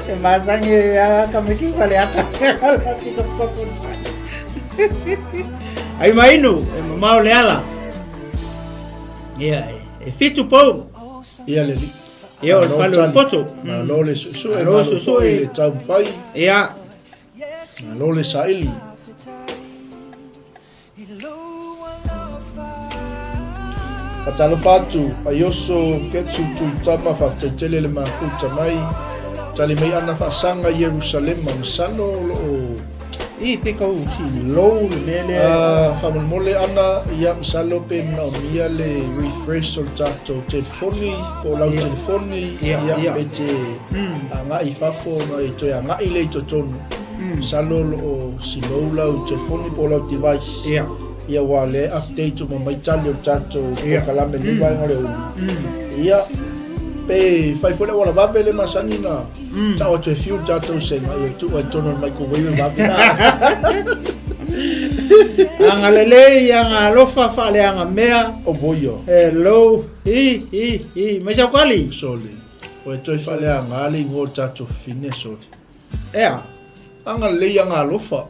B: E masangi a ka meki wale aka. Lafi ka forfa. Ai mai inu e mamao le ala. Ia, e fitu pou.
A: Ia le li.
B: Ia, o le fale o le poto.
A: Malo le suesue,
B: Malo
A: malo
B: suesue.
A: foi le taumafai.
B: Ia.
A: Malo le saili. Faatalofa atu, Aioso Ketsu Tuitama, faafetai tele le mafuta mai. Tali mai ana faasaga i Ierusalema, masalo o lo o
B: I pe kau si low le mea lea.
A: Ah, faamolemole ana, ia masalo pe manaomia le refresh o le tatou telefoni, po o lau telefoni, ia pe te agai i fafo ona e toe agai lea i totonu. Masalo o lo o slow lau telefoni po o lau device.
B: Ia.
A: Ia aua o lea e update uma mai tali o le tatou
B: Ia.
A: polokalame i lenei vaega o le ulu. Ia, pe fai foi le auala vave lea e masani ona tau atu e fiu le tatou sega, ia tuu ai i totonu o le microwave e vave.
B: Agalelei, agalofa, faaleagamea.
A: O boio.
B: Hello. Hi, hi, hi. Mai saukali.
A: Sole. Ua e toe faaleaga le igoa o le tatou fafine, sole.
B: Ea.
A: Agalelei agalofa.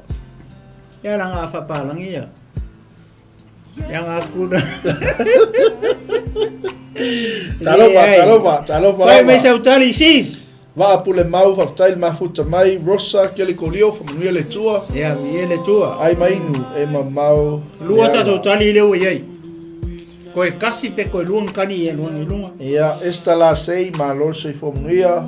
B: Ea la nga fapalangi ia. Ea nga kuna.
A: Talofa, talofa, talofa
B: Fai mai
A: lava.
B: sautali sis.
A: Vaa pule mau, faafetai le mafuta mai, Rosa, Kelikolio, faamanuia le Atua.
B: Ia, viia le Atua.
A: Ai mai inu, e mamao le
B: Lua
A: ala.
B: tatou tali lea ua i ai. Koe kasi pe koe lua kani ia lua i lunga.
A: Ia, Esther Lasei, malo le soifua manuia.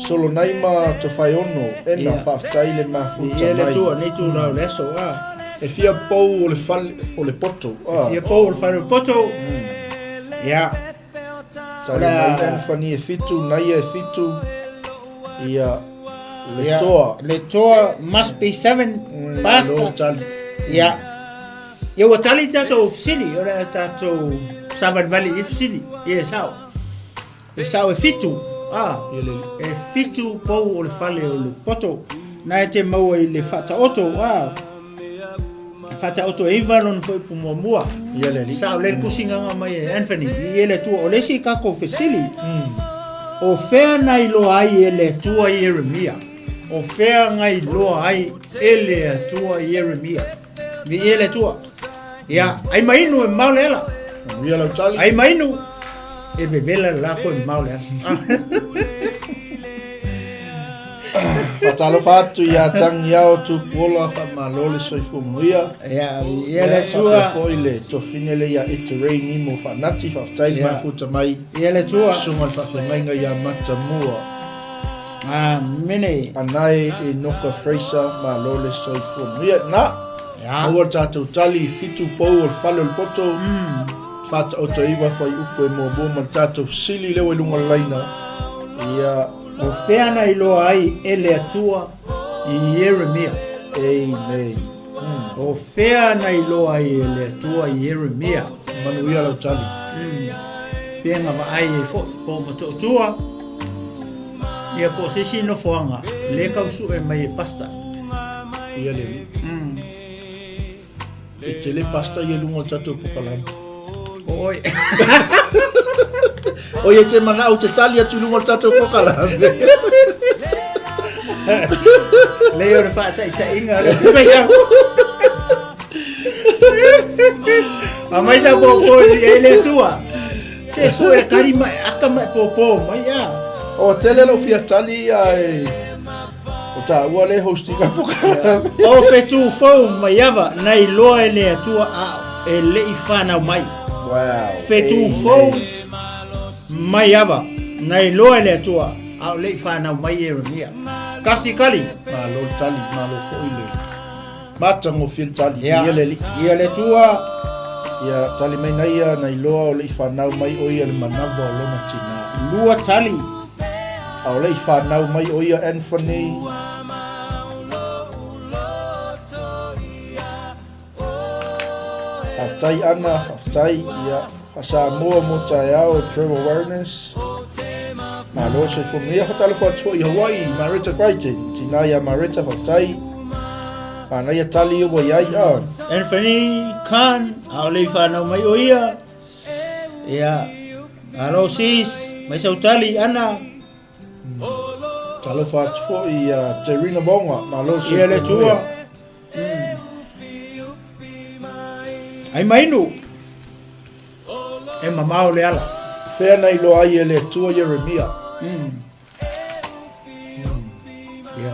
A: Solonaima Tofaeono, ena, faafetai le mafuta
B: Ia le
A: mai.
B: Atua, nei tū rau le aso, a.
A: E fia pou o le fale o le poto, a.
B: E fia pou o le fale o le poto. Ia.
A: Tali mai Anthony e fitu, Naia e fitu, ia, le toa.
B: Le toa must be seven, basta.
A: Malo tali.
B: Ia. Ia ua tali tatou fesili, o le tatou savalivali i fesili. Ia e sao. E sao e fitu. Ah, e fitu pou o le fale o le poto. Na e te maua i le faataoto. Ah, e faataoto e iva lona foi pu muamua.
A: Ia le alii.
B: Sao le kusi nganga mai e Anthony. I e le Atua. O le isi kako fesili. O fea na iloa ai e le Atua Ieremia? O fea na iloa ai e le Atua Ieremia? Viia le Atua. Ia, ai ma inu e mamao le ala.
A: Manuia lau tali.
B: Ai ma inu e vevela le lako e mamao le ala.
A: Faatalofa atu ia Tangiao Tupuola, faamalo le soifua manuia.
B: Ia, viia le Atua.
A: Faapea foi le tofine lea ia Eterei Nimo Faanati, faafetai le mafuta mai.
B: Ia le Atua.
A: Susuga i le faafeagaiga ia Matamua.
B: Amene.
A: Anae Enoka Fraser, malo le soifua manuia. Na,
B: Ia.
A: maua le tatou tali i fitu pou o le fale o le poto. 49 fuaiupu e muamua ma le tatou fesili lea ua i luga o le laina. Ia.
B: O fea na iloa ai e le Atua i Ieremia?
A: Amen.
B: O fea na iloa ai e le Atua i Ieremia?
A: Manuia lau tali.
B: Pe na vaai ai foi po o Motootua, ia po o se isi nofoaga le tau sue mai e pastor.
A: Ia le alii. E tele pasta ia i luga o le tatou pokalame.
B: O oe.
A: O ia te manao te tali atu i luga o le tatou pokalame.
B: Lei o le faataitaiga le mai au. Aumai sau pōpō i ai le Atua. Se sue le kari mai, aka mai pōpō mai a.
A: O tele lau fia tali ae O tāua le hosting a pokalame.
B: O whetū fou mai ava na iloa e le Atua a e le'i whanau mai.
A: Wow.
B: Whetū fou mai ava na iloa e le Atua a o le'i whanau mai Ieremia. Kasi kali.
A: Malo le tali, malo foi le matagofie le tali.
B: Ia,
A: Ia le alii.
B: Ia le Atua.
A: Ia tali mai na ia na iloa o le'i whanau mai o ia le manawa o lona tina.
B: Lua tali.
A: A o le'i whanau mai o ia Anthony. Faafetai Ana, faafetai ia Samoa mo taeao Trevor Warnes. Malo soifua manuia. Faatalofa atu foi i Hawaii, Mareta Crichton. Tina ia Mareta, faafetai. Manaia tali ua i ai a.
B: Anthony Khan, a o le i whanau mai o ia. Ia, malo sis, mai sau tali, Ana.
A: Talofa atu foi ia Terina Vaoga, malo soifua
B: Ia le Atua. Ai mainu. E mamao le ala.
A: Fea na iloa ai e le Atua Ieremia.
B: Ia.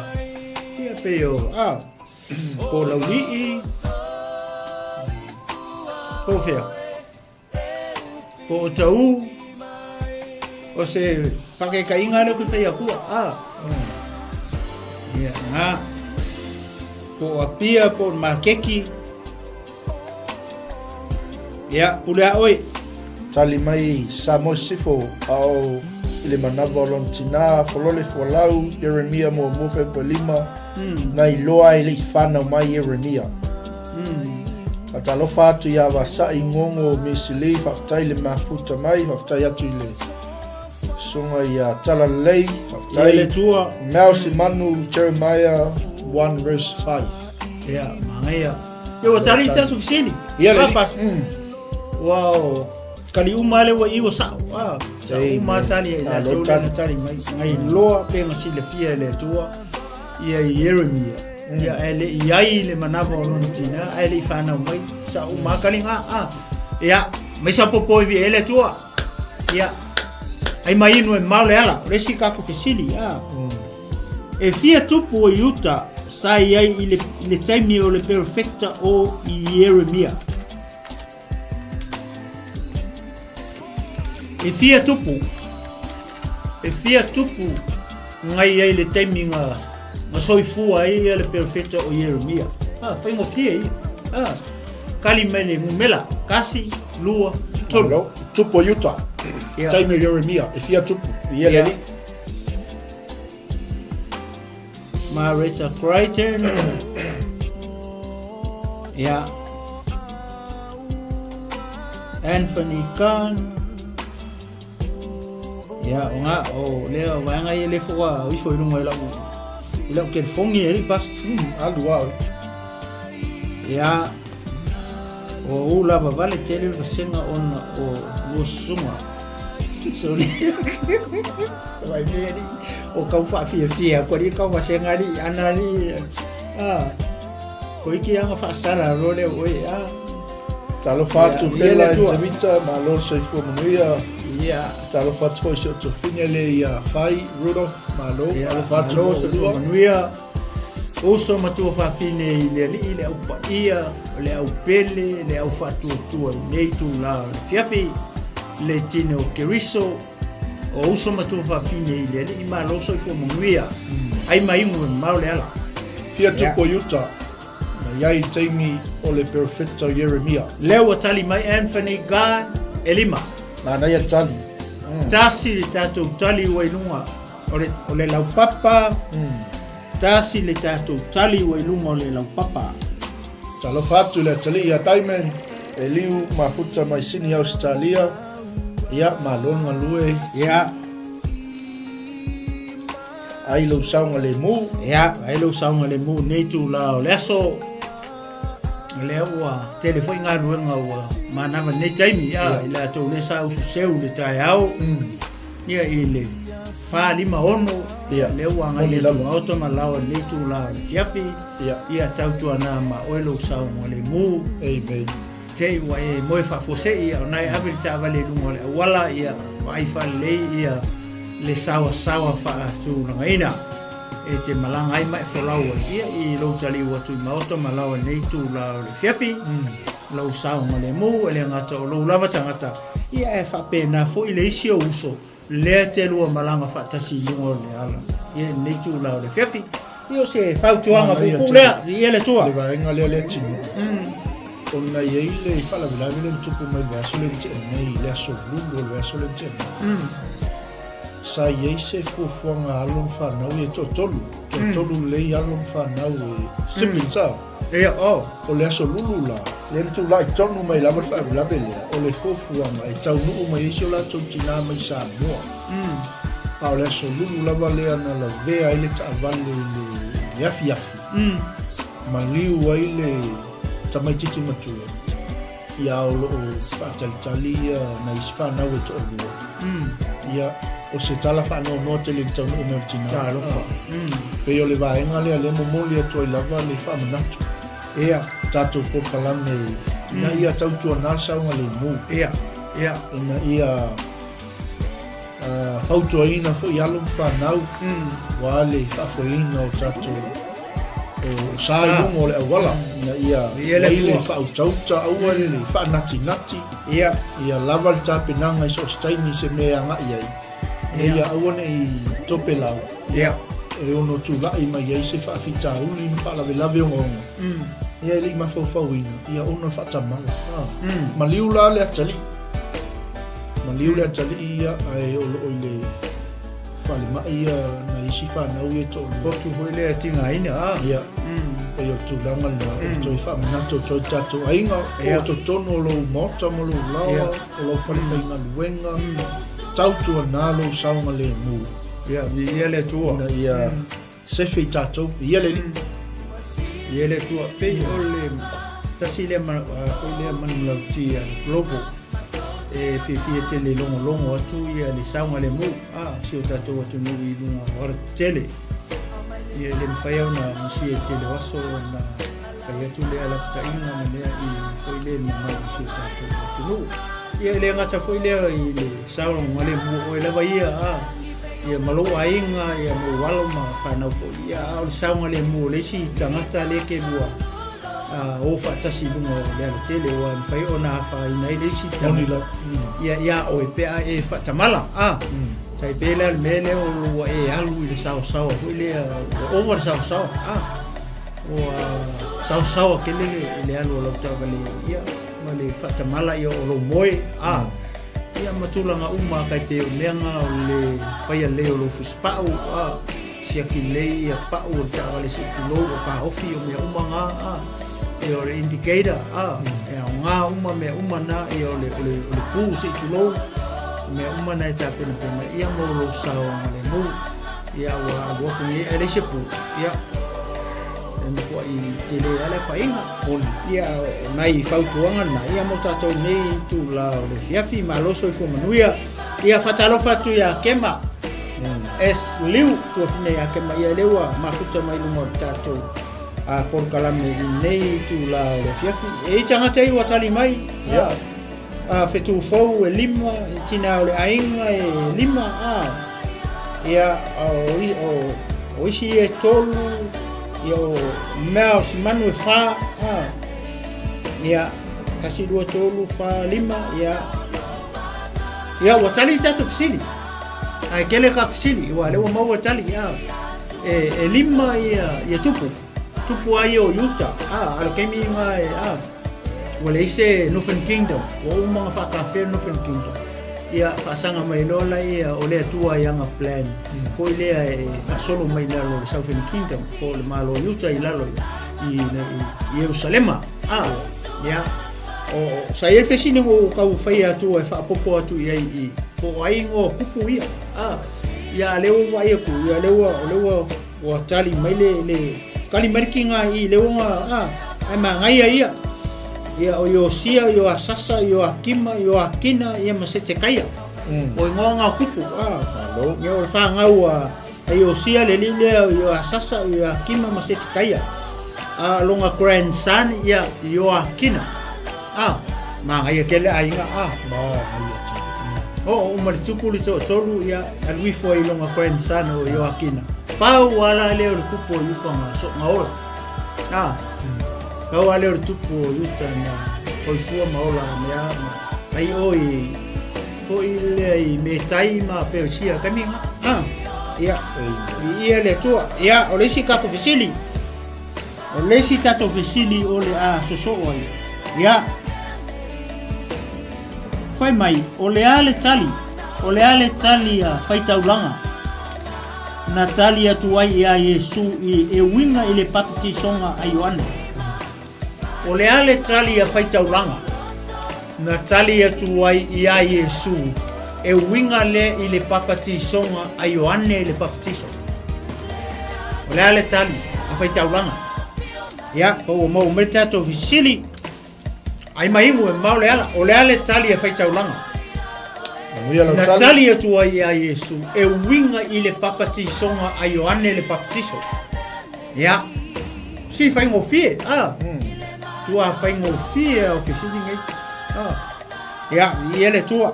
B: Ia pe o, a, po laulii. Po fea. Po o tau. O se pakekaiga lea ku whai akua. A. Ia, ngā. Po o Apia, po o Makeki. Ia, pule a oe.
A: Tali mai Samoa Sisifo, a o i le manawa o lona tinā, Folole Fualau, Ieremia muamua Fepuari 5, na iloa ai le i whanau mai Ieremia. Faatalofa atu iā Vasa'i Ngongo o Misili, faafetai le mafuta mai, faafetai atu i le susuga ia Talalelei, faafetai.
B: Ia le Atua.
A: Mel Simanu, Jeremiah 1 verse 5.
B: Ia, manaia. Ia, ua tali tatou fesili.
A: Ia, le
B: Papas. Ua o kali uma le ua i ua sa'o. Ah, sa'o uma tali ai latou le na tali mai. Ngai loa pe nga silafia e le Atua. Ia Ieremia. Ia ae le i ai le manawa o lona tina, ae le i whanau mai. Sa'o uma kali nga. Ah. Ia, mai sa popo i vi e le Atua. Ia, ai mai inu e mau le ala. O le isi kako fesili. Ah. E fia tupu o Iuta sa i ai i le, i le taimi o le perofeta o Ieremia. E fia tupu, e fia tupu ngai ai le taimi nga, nga soifua ai ia le perofeta o Ieremia. Ah, faigofie ia. Ah, kali mai le ngumela, kasi, lua, tolu.
A: Malo. Tupu o Iuta.
B: Ia.
A: Taimi o Ieremia, e fia tupu. Ia le
B: Ia.
A: alii.
B: Marita Crichton. Ia. Anthony Khan. Ia, o ngā, o lea waenga i le fua o ifo i runga i lau, i lau telefongi e past.
A: Alu au.
B: Ia, o u lava vale tele vasenga ona o lua susunga. So le vai mea ni o kau whaafiafia ko ni kau vasenga ni ana ni ah ko iki anga whaasara ro le oi ah.
A: Talofa atu
B: Ia, ia
A: Bella
B: le Atua.
A: Tavita, malo soifua manuia.
B: Ia.
A: Talofa atu foi si o tofine le ia Fai Rudolph, malo.
B: Ia,
A: Talofa atu
B: malo
A: mo
B: soifua
A: ulua.
B: manuia. Uso matua fafine i le alii, le au paia, le au pele, le au faatuatua i nei itulā o le afiafi, le tino o Keriso, o uso matua fafine i le alii, malo soifua manuia. Ai ma imu e mamao le ala.
A: Fia tupu o Iuta, na i ai i taimi o le perofeta o Ieremia.
B: Lea ua tali mai Anthony Guy. E lima.
A: Manaia le tali.
B: Tasi le tatou tali ua i luga o le, o le laupapa. Tasi le tatou tali ua i luga o le laupapa.
A: Talofa atu i le atalii ia Diamond, Eliu Mafuta mai Sini Ausetalia. Ia, malo le galue.
B: Ia.
A: Ai lou saogalemu.
B: Ia, ai lou saogalemu i lenei itula o le aso. O lea ua tele foi galuega ua manava i lenei taimi, ia, i latou lea sa ususeu i le taeao, ia, i le 4, 5, 6,
A: Ia.
B: lea ua agai
A: Moni
B: atu
A: lava.
B: maota ma laoa i lenei itula o le afiafi,
A: Ia.
B: ia, tautuana ma oe lou saogalemu.
A: Amen.
B: Te i ua e moe faafuasei, ia, o na e ave le taavale i luga o le auala, ia, vaai faalelei ia le saoasaoa faatulagaina e te malaga ai ma e folau ai, ia, i lou taliu atu i maota ma laoa i lenei itula o le afiafi, lou saogalemu, e le gata o lou lava tagata, ia, ae faapena foi le isi ou uso lea te lua malaga faatasi i luga o le ala, ia, i lenei itula o le afiafi. Ia, o se fautuaga puupuu lea, viia le Atua.
A: Le vaega lea lea tino. Ona e i ai le faalavelave lea na tupu mai i le vaiaso lea na tea nei, le aso Lulu o le vaiaso lea na tea nei. Sa i ai se fuafuaga a alo ma fanau ia e toatolu, toatolu lelei alo ma fanau e siblings a.
B: Ia, oh.
A: O le aso Lulu la, lea na tulai tonu mai lava le faalavelave lea, o le fuafuaga e taunuu mai ai si o latou tina mai Samoa. A o le aso Lulu lava lea na lavea ai le taavale i le afiafi, maliu ai le tamaitiiti matua, ia o lo o faatalitali ia nai isi fanau e toalua. Ia, o se tala faanoanoa tele i le taunuu mai o le tina.
B: Talofa.
A: Pei o le vaega lea lea momoli atu ai lava le faamanatu.
B: Ia.
A: Tatou polokalame ina ia tautuana le saogalemu.
B: Ia, ia.
A: Ina ia fautuaina foi alo ma fanau aua le faafoeina o tatou o sa i luga o le auala ina ia i ai le faautauta, aua le faanatinati, ia lava le tapenaga i so o se taimi i se mea e agai ai, ina ia aua ne i topelau e ono tulai mai ai se faafitauli ma faalavelave ogaoga ia e le i mafaufauina ia ona faatamala. Maliu la le atalii. Maliu le atalii ia ae o lo o i le falemai ia nai isi fanau ia e toalua.
B: Potu foi lea e tigaina a.
A: Ia. Pei o le tulaga lena e toe faamanatu atu ai tatou aiga, o totonu o lou maota ma lou laoa, o lau fale faigaluega, tautuana lou saogalemu.
B: Ia, viia le Atua.
A: Ina ia Sefe i tatou, ia le Alii.
B: Ia le Atua, pei o le tasi lea foi lea manulauti a le Global e fiafia tele logologo atu ia le saogalemu a si o tatou atunuu i luga o alatetele. Ia e le mafai ona misia i tele o aso ona fai atu lea lapataiga ma mea i foi lea mamalu o si o tatou atunuu. Ia e le gata foi lea i le saogalemu o oe lava ia a ia ma lou aiga ia ma ou alo ma fanau foi ia a o le saogalemu o le isi tagata lea e te lua o faatasi i luga o le alatele ua mafai ona afaina ai le isi tagata ia iā oe pe a e faatamala a tai pei la le mea lea o ua e alu i le saosaoa foi lea ua ova le saosaoa a ua saosaoa tele le alu o lau taavale ia ma le faatamala ia o lou moe a Ia ma tulaga uma kai pei o mea na o le faia lelei o lou fusipau, a, siaki lelei ia pau o le taavale se i tulou o taofi o mea uma na, a, ia o le indicator, a, e aoga uma mea uma na, ia o le, o le, o le pu se i tulou, mea uma na e tapenapena mai, ia mo lou saogalemu. Ia ua alu atu nei ae leai se pu, ia, e matuai tele lava le afaina. Ia, o nai fautuaga na, ia mo tatou nei itula o le afiafi, malo soifua manuia. Ia faatalofa atu ia Kema S. Liu, tuafine ia Kema, ia lea ua mafuta mai luga o le tatou polokalame i nei itula o le afiafi. E i tagata i ua tali mai, ia, fetu fou e lima, e tina o le aiga e lima, ia, o isi e tolu, ia o mea o si manu e whā, ia, kasi lua tolu, whā, lima, ia, ia, ua tali i tatou fesili, ai kele ka fesili, ua le ua maua tali, ia, e lima ia, ia tupu, tupu ai o Iuta, a le kaimi nga e, a, Ua leai se Northern Kingdom, ua uma ona faatafea le Northern Kingdom. Ia faasaga mai loa laia o le Atua i ana plan foi lea e faasolo mai i lalo o le Southern Kingdom po o le Malo o Iuta i lalo i Ierusalema. Ah, ia. O, sa i ai le fesili na ou tau faia atu e faaopoopo atu i ai i po o ai igoa kupu ia. Ah, ia a lea ua vaai atu, ia lea ua, o lea ua Ua tali mai le, le tali mai le kiga i le uga, a, ae manaia ia. Ia, o Iosia, o Ioasasa, o Ioakima, o Ioakina, ia ma Setekaia. Mm. O ingoa ngā kupu, a. Malo. Ia, o le whāngau a, a Iosia le li lea, o Ioasasa, o Ioakima ma Setekaia. A longa grandson, ia, Ioakina. A, manaia tele aiga, a.
A: Manaia tele.
B: Oo uma le tupu le toatolu, ia, alu ifo ai i lona grandson o Ioakina. Pau lava la lea o le tupu o Iuta na soona ola. A, pau lava lea o le tupu o Iuta na soifua ma ola mea ma ai o i foi lea i Metai ma Perisia taimi na. A, ia, i ia le Atua. Ia, o le isi tatou fesili. O le isi tatou fesili o le a sosoo ai, ia, fai mai, o le a le tali, o le a le tali a faitaulaga na tali atu ai iā Iesu i e uiga i le papatisoga a Ioane? O le a le tali a faitaulaga na tali atu ai iā Iesu e uiga lea i le papatisoga a Ioane le Papatiso? O le a le tali a faitaulaga? Ia, pa ua maua mai le tatou fesili. Ai mai imu e mamao le ala. O le a le tali a faitaulaga?
A: Manuia lau
B: Na
A: tali.
B: tali atu ai iā Iesu e uiga i le papatisoga a Ioane le Papatiso. Ia, si faigofie, a. Tua faigofie a o fesili nei. A. Ia, i ele tua.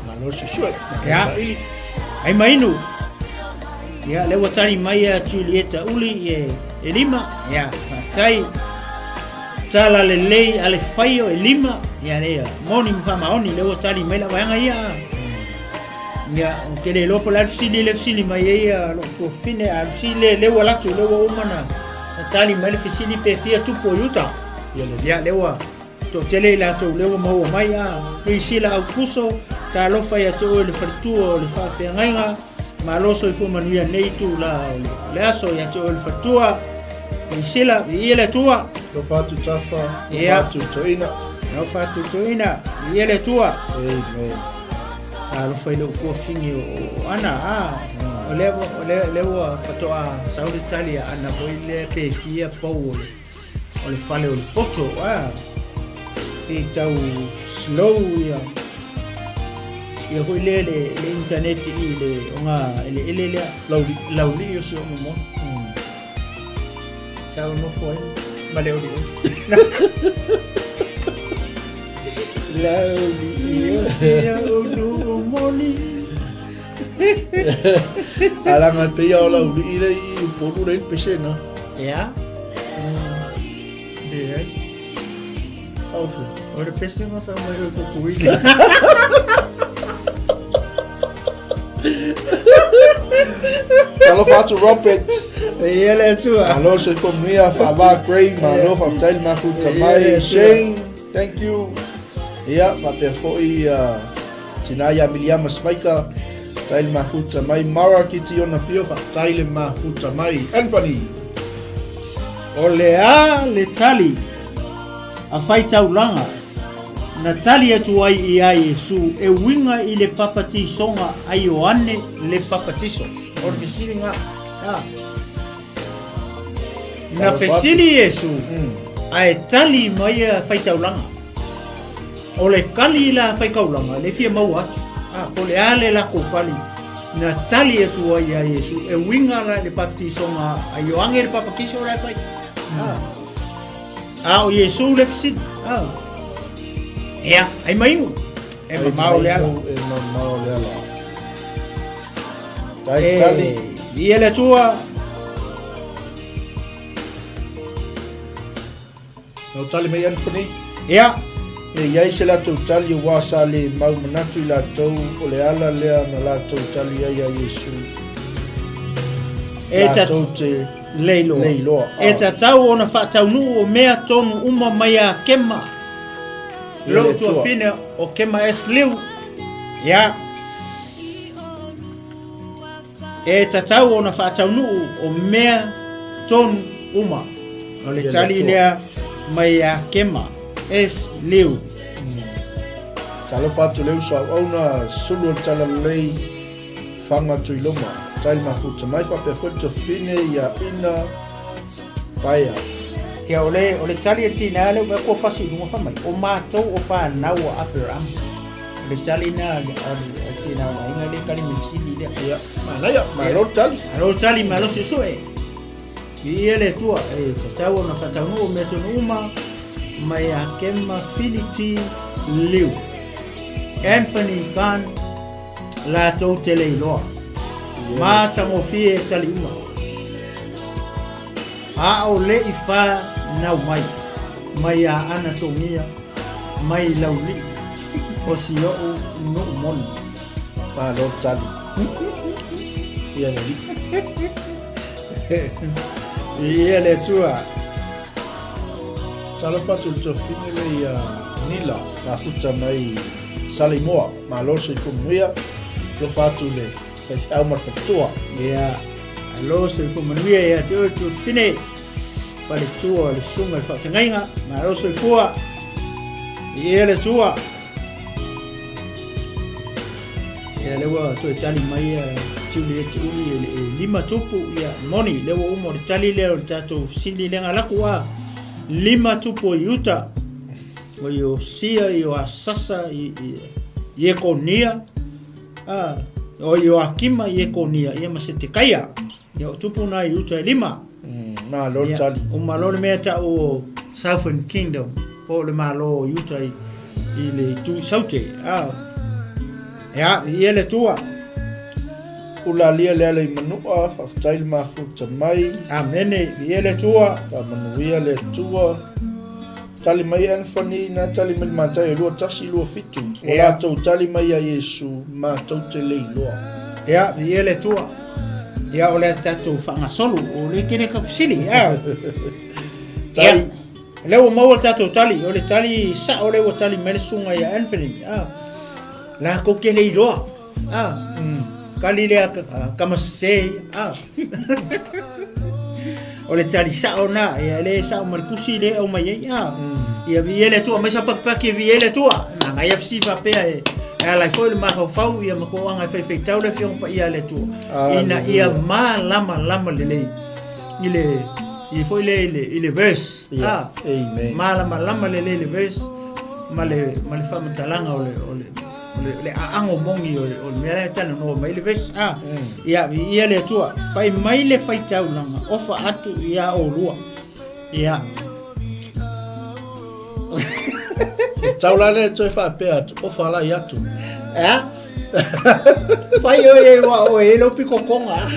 A: Malo susue.
B: Ia.
A: Saili.
B: Ai mainu. Ia, le ua tali mai a Julieta Uli e, e lima. Ia, faafetai. Tala lelei a le faio e lima. Ia, le ia, moni ma faamaoni, le ua tali mai la vaega ia. Ia, ou te le iloa po o le a le fesili lea e fesili mai ai a lou tuafafine, a le fesili lea, lea ua alu atu, lea ua uma ona tali mai le fesili pe fia tupu o Iuta.
A: Ia lelei.
B: Ia, lea ua toatele i latou lea ua maua mai, a Priscilla Aukuso, talofa ia te oe le faletua o le faafeagaiga, malo soifua manuia nei itula o le aso ia te oe le faletua. Priscilla, viia le Atua.
A: Alofa atu Tafa, alofa
B: Ia.
A: atu Toeaina.
B: Alofa atu Toeaina, viia le Atua.
A: Amen.
B: Alofa i lou tuafafine o Ana, a o lea o lea lea ua faatoa sau le tali a Ana foi lea pe fia pou o le o le fale o le poto, a pe tau slow ia ia foi lea le le internet i le ona eleele lea
A: Lauli.
B: Lauli o si o mo. Sa ou nofo ai ma le olioli. Lauli o si o nuu moni.
A: Alaga e pei o Laulii le i Upolu le i le pesega.
B: Ea. Leai.
A: Aufe.
B: O le pesega sa mai o Tutuila.
A: Talofa atu Robert.
B: Ia le Atua.
A: Malo soifua manuia Faava Gray, malo faafetai le mafuta mai. Shane, thank you. Ia, faapea foi uh, tina ia Miliama Smaika, faafetai le mafuta mai. Mara Kiti ona pio, faafetai le mafuta mai. Anthony.
B: O le a le tali a faitaulaga na tali atu ai iā Iesu e uiga i le papatisoga a Ioane le Papatiso. O le fesili ga, a. Na fesili Iesu, ae tali mai a faitaulaga. O le kali la faikaulaga le fia maua atu. A, po o le a le lakou kali na tali atu ai iā Iesu e uiga la i le papatisoga a Ioane le Papatiso la e fai. A. A o Iesu le fesili. A. Ea, ai mai inu. E mamao le ala.
A: E mamao le ala. Tai tali.
B: Ia le Atua.
A: Nau tali mai Anthony.
B: Ia.
A: E iai se latou tali aua sa le mau manatu i latou o le ala lea na latou tali ai a Iesu.
B: E
A: Latou te.
B: Le iloa.
A: Le iloa.
B: E tatau ona faataunuu o mea tonu uma mai a Kema. Lou tuafine o Kema S. Liu. Ia. E tatau ona faataunuu o mea tonu uma. O le tali lea mai a Kema S. Liu.
A: Talofa atu le uso auauna sulu o le talalelei Fanga Tuiloma, Tai Mafuta mai faapea foi le tofine ia Ina Paea.
B: Ia o le, o le tali e tina le ua pasi i luga fa mai, o matou o whanau a Aperama. O le tali na a le tina o le aiga le kali me sili lea.
A: Ia, manaia, malo le tali.
B: Malo tali, malo suesue. I ia le Atua, e tatau ona faataunuu mea tonu uma mai a Kema Filiti Liu. Anthony Ban latou te le iloa. Matagofie e tali uma. A o le i whanau mai, mai a Anatomia, mai Laulii, o si o'u nuu moni.
A: Malo tali. Ia le
B: Ia le Atua.
A: Talofa atu le tuafafine le ia Nila mafuta mai Saleimoa. Malo le soifua manuia. Alofa atu le faifeau ma le faletua.
B: Ia, alo soifua manuia ia te oe tuafafine. Faletua le susuga i le faafeagaiga. Malo soifua. Ia le Atua. Ia lea ua toe tali mai ia Juliet Uli e, e lima tupu ia moni lea ua uma o le tali lea o le tatou fesili lea galaku a lima tupu i uta o Iosia i Ioasasa i, i Iekonia a o Ioakima Iekonia ia ma Setekaia Ia o tupu na i uta e lima.
A: Malo le tali.
B: O malo le mea tau o Southern Kingdom, po o le malo o Uta i, i le itu i Saute. Ah. Ia, i le tua.
A: Ulalia le ala i manua, faafetai le mafuta mai.
B: Amene, i le tua.
A: Faamanuia le Atua. Tali mai Anthony, na tali mai le Mataio 21 27. Ua latou tali mai ia Iesu, matou te le iloa.
B: Ia, i le Atua. Ia, o le tatou faagasolo, o le kene ka fesili. Ia.
A: Tali.
B: Lea ua maua le tatou tali, o le tali sao lea ua tali mai le susuga ia Anthony. Ah. Latou te le iloa. Ah. Kali lea kama sese. Ah. o le tali sao na, ia le sao ma le tusi le au mai ai. Ah. Ia vi ele tua mai sa pakipaki vi ele tua. Na ngai FC fa pea e e ala ai foi le mafaufau ia ma koaga e faifeitau le Afioga Paia a le Atua. Ina ia malamalama lelei i le i foi le i le, i le verse.
A: Yeah.
B: Ah.
A: Amen.
B: Malamalama lelei le verse ma le ma le faamatalaga o le o le o le, le aago moni o le, o le mea la e talanoa mai le verse. Ah. Ia viia le Atua. Fai mai le faitaulaga ofa atu ia olua. Ia.
A: E tau la le toe faapea atu, ofa lai atu.
B: Ea? Fai oe e wa oe e lau piko konga.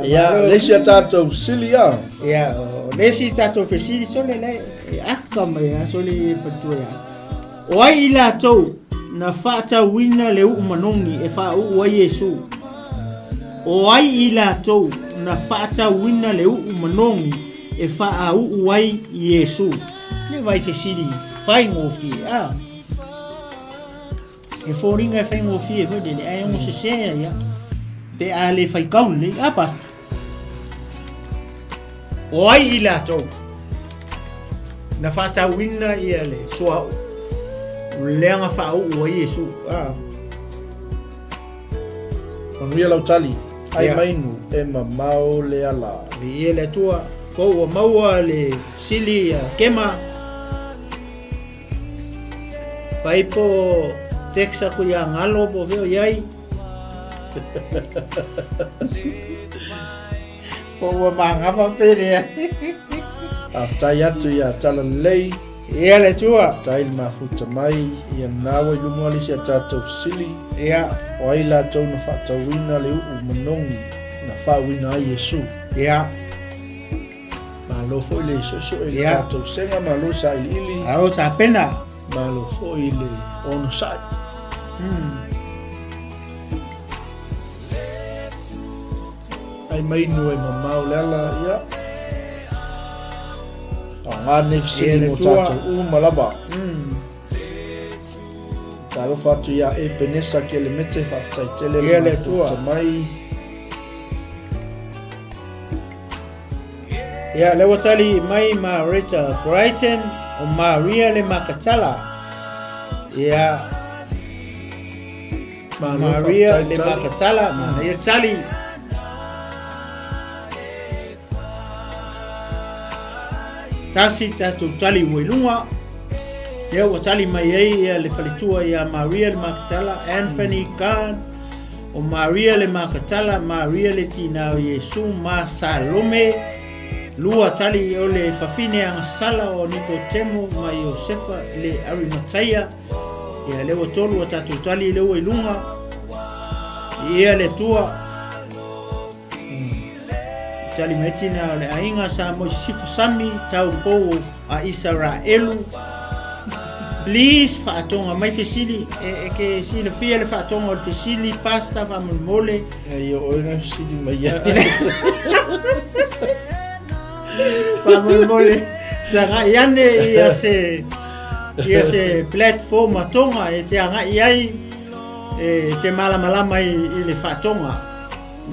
A: Ia, le isi a tātou sili a.
B: Ia, le isi tātou fesili sole le, e aka mai a sole e fatua ia. O ai i latou na faatauina le uu manogi e faauu ai Iesu? O ai i latou na faatauina le uu manogi e faauu ai Iesu? Le vai fesili faigofie a. E foliga e faigofie foi lele, ae ono sese ia pe a le faitau lelei. A, Pastor? O ai i latou na faatauina ia le suauu lea na faauu ai Iesu. Ah.
A: Manuia lau tali, ai yeah. mainu e mamao le ala.
B: Viia le Atua, ko ua maua le sili ia kema. Fai po text aku ia ngalo po feo iai. Po ua mangafa pe lea.
A: Faafetai atu ia Talalelei.
B: Ia le Atua.
A: Faafetai le mafuta mai ia naua i luma o le isi a tatou fesili.
B: Ia.
A: O ai latou na faatauina le uu manogi na faauina ai Iesu.
B: Ia.
A: Malo foi le suesue i le tatou sega, malo sailiili.
B: Malo tapena.
A: Malo foi le onosai. Ai mai nu e mamao le ala, ia. Aoga nei fesili mo tatou uma lava. Mm. Talofa atu ia Epenesa Kelemete, faafetai tele le mafuta mai.
B: Ia, lea ua tali mai ma Rita Brighton o Maria le Makatala. Ia, Maria le Makatala, manaia tali. Tasi tatou tali ua i luga. Lea ua tali mai ai ia le faletua ia Maria le Makatala, Anthony Khan, o Maria le Makatala, Maria le tina o Iesu ma Salome. Lua tali o le fafine agasala o Nikotemo ma Iosefa le Arimataia. Ia lea ua tolu a tatou tali lea ua i luga. Ia le Atua. Tali mai tina o le aiga sa mo sifo sami tau pou a Isaraelu. Please faatoga mai fesili e, e ke silafia le faatoga o le fesili pasta faamolemole.
A: Ai o oe na fesili mai ai.
B: Faamolemole tagai ane ia se ia se platform atoga e te agai ai e te malamalama i, i le faatoga.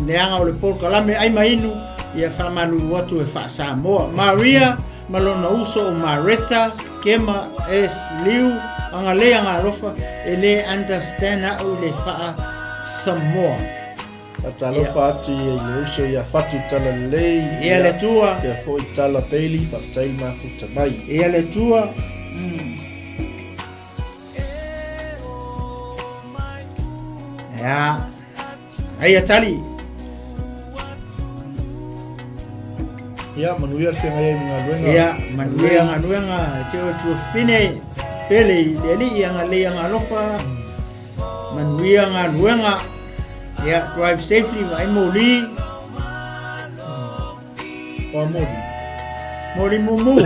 B: Leaga o le polokalame ai ma inu, ia faamalulu atu e faa-Samoa. Maria ma lona uso o Mareta, Kema S. Liu, agalei agalofa, e le understand a'u i le faa-Samoa.
A: Faatalofa atu ia i le uso ia Fatu Talalelei.
B: Ia le Atua.
A: Pea foi Tala Bailey, faafetai le mafuta mai.
B: Ia le Atua. Mm. Ia. Aia tali.
A: Ia, manuia le feagai ai ma galuega.
B: Ia, manuia galuega, e te oe tuafafine, pele i le alii agalelei agalofa, manuia galuega. Ia, drive safely, vaai moli.
A: Oa moli.
B: Moli mumu.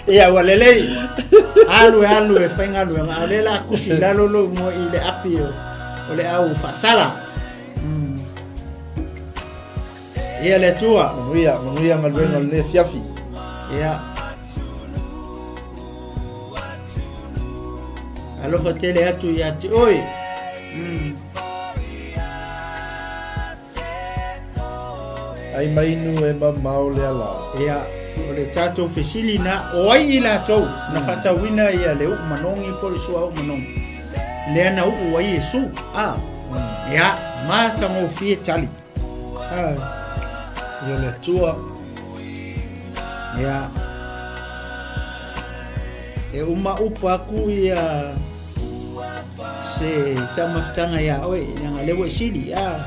B: Ia, ua lelei. Alu e alu e faigaluega, a o lea la a kusi i lalo lou igoa i le api o, o le au faasala. Mm. Ia le Atua.
A: Manuia, manuia galuega o lenei afiafi.
B: Ia. Alofa tele atu ia te oe. Mm.
A: Ai mai inu e mamao le ala.
B: Ia, o le tatou fesili na, o ai i latou na faatauina ia le uu manogi po o le suauu manogi, lea na uu ai Iesu? A, ia, matagofie tali. A.
A: Ia le Atua.
B: Ia. E uma upu aku ia se taumafataga iā oe, leaga o lea ua e sili, a.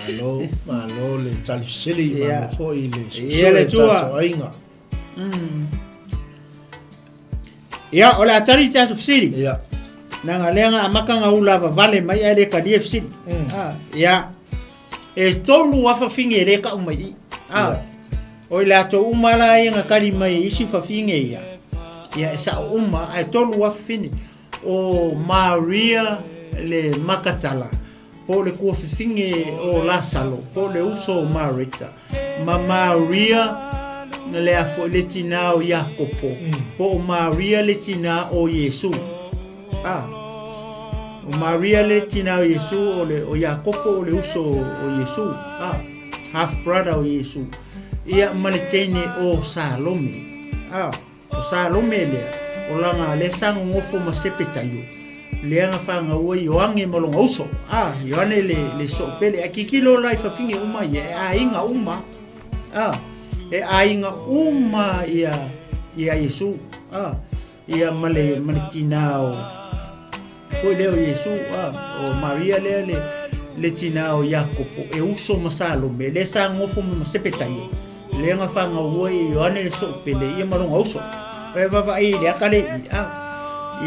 A: Malo, malo le tali fesili, malo foi le susue i tatou aiga.
B: Ia, o le a tali tatou fesili.
A: Ia.
B: Leaga lea na amata na ulavavale mai ae le talia fesili. Ia. E tolu a fafine e le tau mai i. A. O i latou uma la ia na tali mai i isi fafine ia. Ia e sao uma ae tolu a fafine. O Maria le Makatala, po o le tuafafine o Lasalo, po o le uso o Mareta, ma Maria le a foi le tinā o Iakopo, po o Maria le tinā o Iesu. A, o Maria le tinā o Iesu, o le o Iakopo o le uso o Iesu, a, half brother o Iesu. Ia ma le teine o Salome. A, o Salome lea, o laga lea sa nonofo ma Sepetaio, lea na fanau ai Ioane ma lona uso. A, Ioane le, le soopele. Ae tilotilo la i fafine uma ia, e aiga uma. A, e aiga uma ia, ia Iesu. A, Ia ma le, ma le tinā o, foi lea o Iesu, a, o Maria lea le, le tinā o Iakopo, e uso ma Salome, lea sa nofo mai ma Sepetaio, lea na fanau ai e Ioane le Soopele, ia ma lona uso. E vaavaai i le aka le i, a,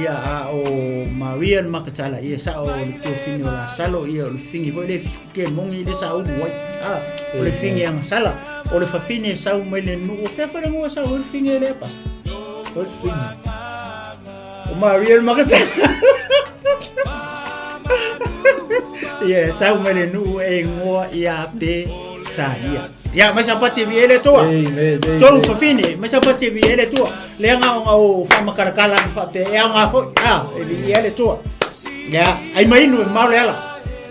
B: ia, a o Maria le Makatala, ia sa o le tuafine o Lasalo, ia o le fini foi le fiku ke moni le sa ulu ai, a, o le fini agasala, o le fafine e sau mai le nuu, o fea foi le nuu e sau ai le fini lea, pastor?
A: O le fini.
B: O Maria le Makatala. Ia e sau mai le nuu e igoa ia Petania. Ia mai sapati e viia ai le Atua.
A: Amen.
B: Tolu fafine mai sapati e viia ai le Atua. Lea na ona ou faamakarakala ma faapea e aoga foi a e viia ai le Atua. Ia ai mai inu e mamao le ala.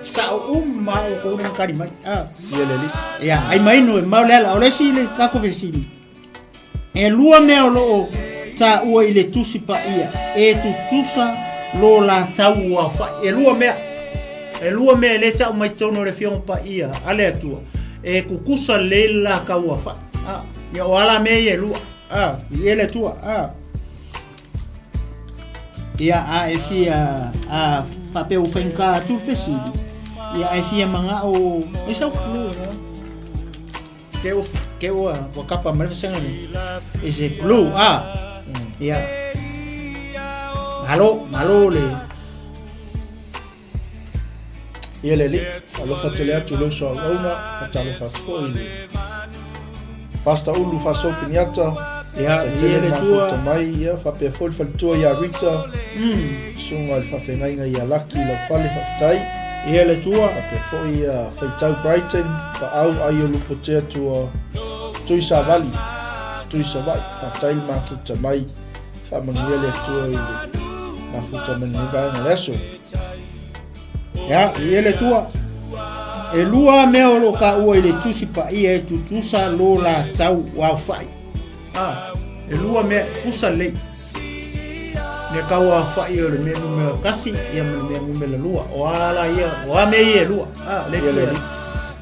B: Sao uma outou na tali mai. A.
A: Ia le alii.
B: Ia ai mai inu e mamao le ala. O le isi le tatou fesili. E lua mea o lo o taua i le Tusi Paia e tutusa lo la tau aofai. E lua mea. E lua mea e le tau mai totonu o le Afioga Paia a le Atua e tutusa lelei le la tau aofai. A, ia o a la mea ia e lua. A, i e le Atua. A. Ia, a e fia, a faapea ua faigata atu le fesili, ia a e fia manao, e sau clue, a. Ke ua, ke ua, ua kapa mai le vasega nei. Is it blue? Ah. Ia. Malo, malo le.
A: Ia le alii, alofa tele atu i le uso auauna, faatalofa atu foi i le Pastor Ulu Faasou Peniata,
B: Ia,
A: taitele
B: ia le
A: mafuta
B: tua.
A: mai, ia faapea foi le faletua ia Rita, susuga i le faafeagaiga ia Laki Laufale, faafetai.
B: Ia le tua.
A: Faapea foi ia Faitau Brighton, Paau Aio Lupotea Tua, Tui Savali, Tui Savaii, faafetai le mafuta mai, faamanuia le Atua i le mafuta mai lenei vaega o le aso.
B: Ia, ia le tua. E lua mea o lo o taua i le Tusi Paia e tutusa lo la tau aofai. Ah, e lua mea, kusa lelei. Le tau aofai o le mea numera tasi, ia ma le mea numera lua. O a la ia, o a mea ia e lua. Ah, le
A: Ia le
B: fia,
A: alii.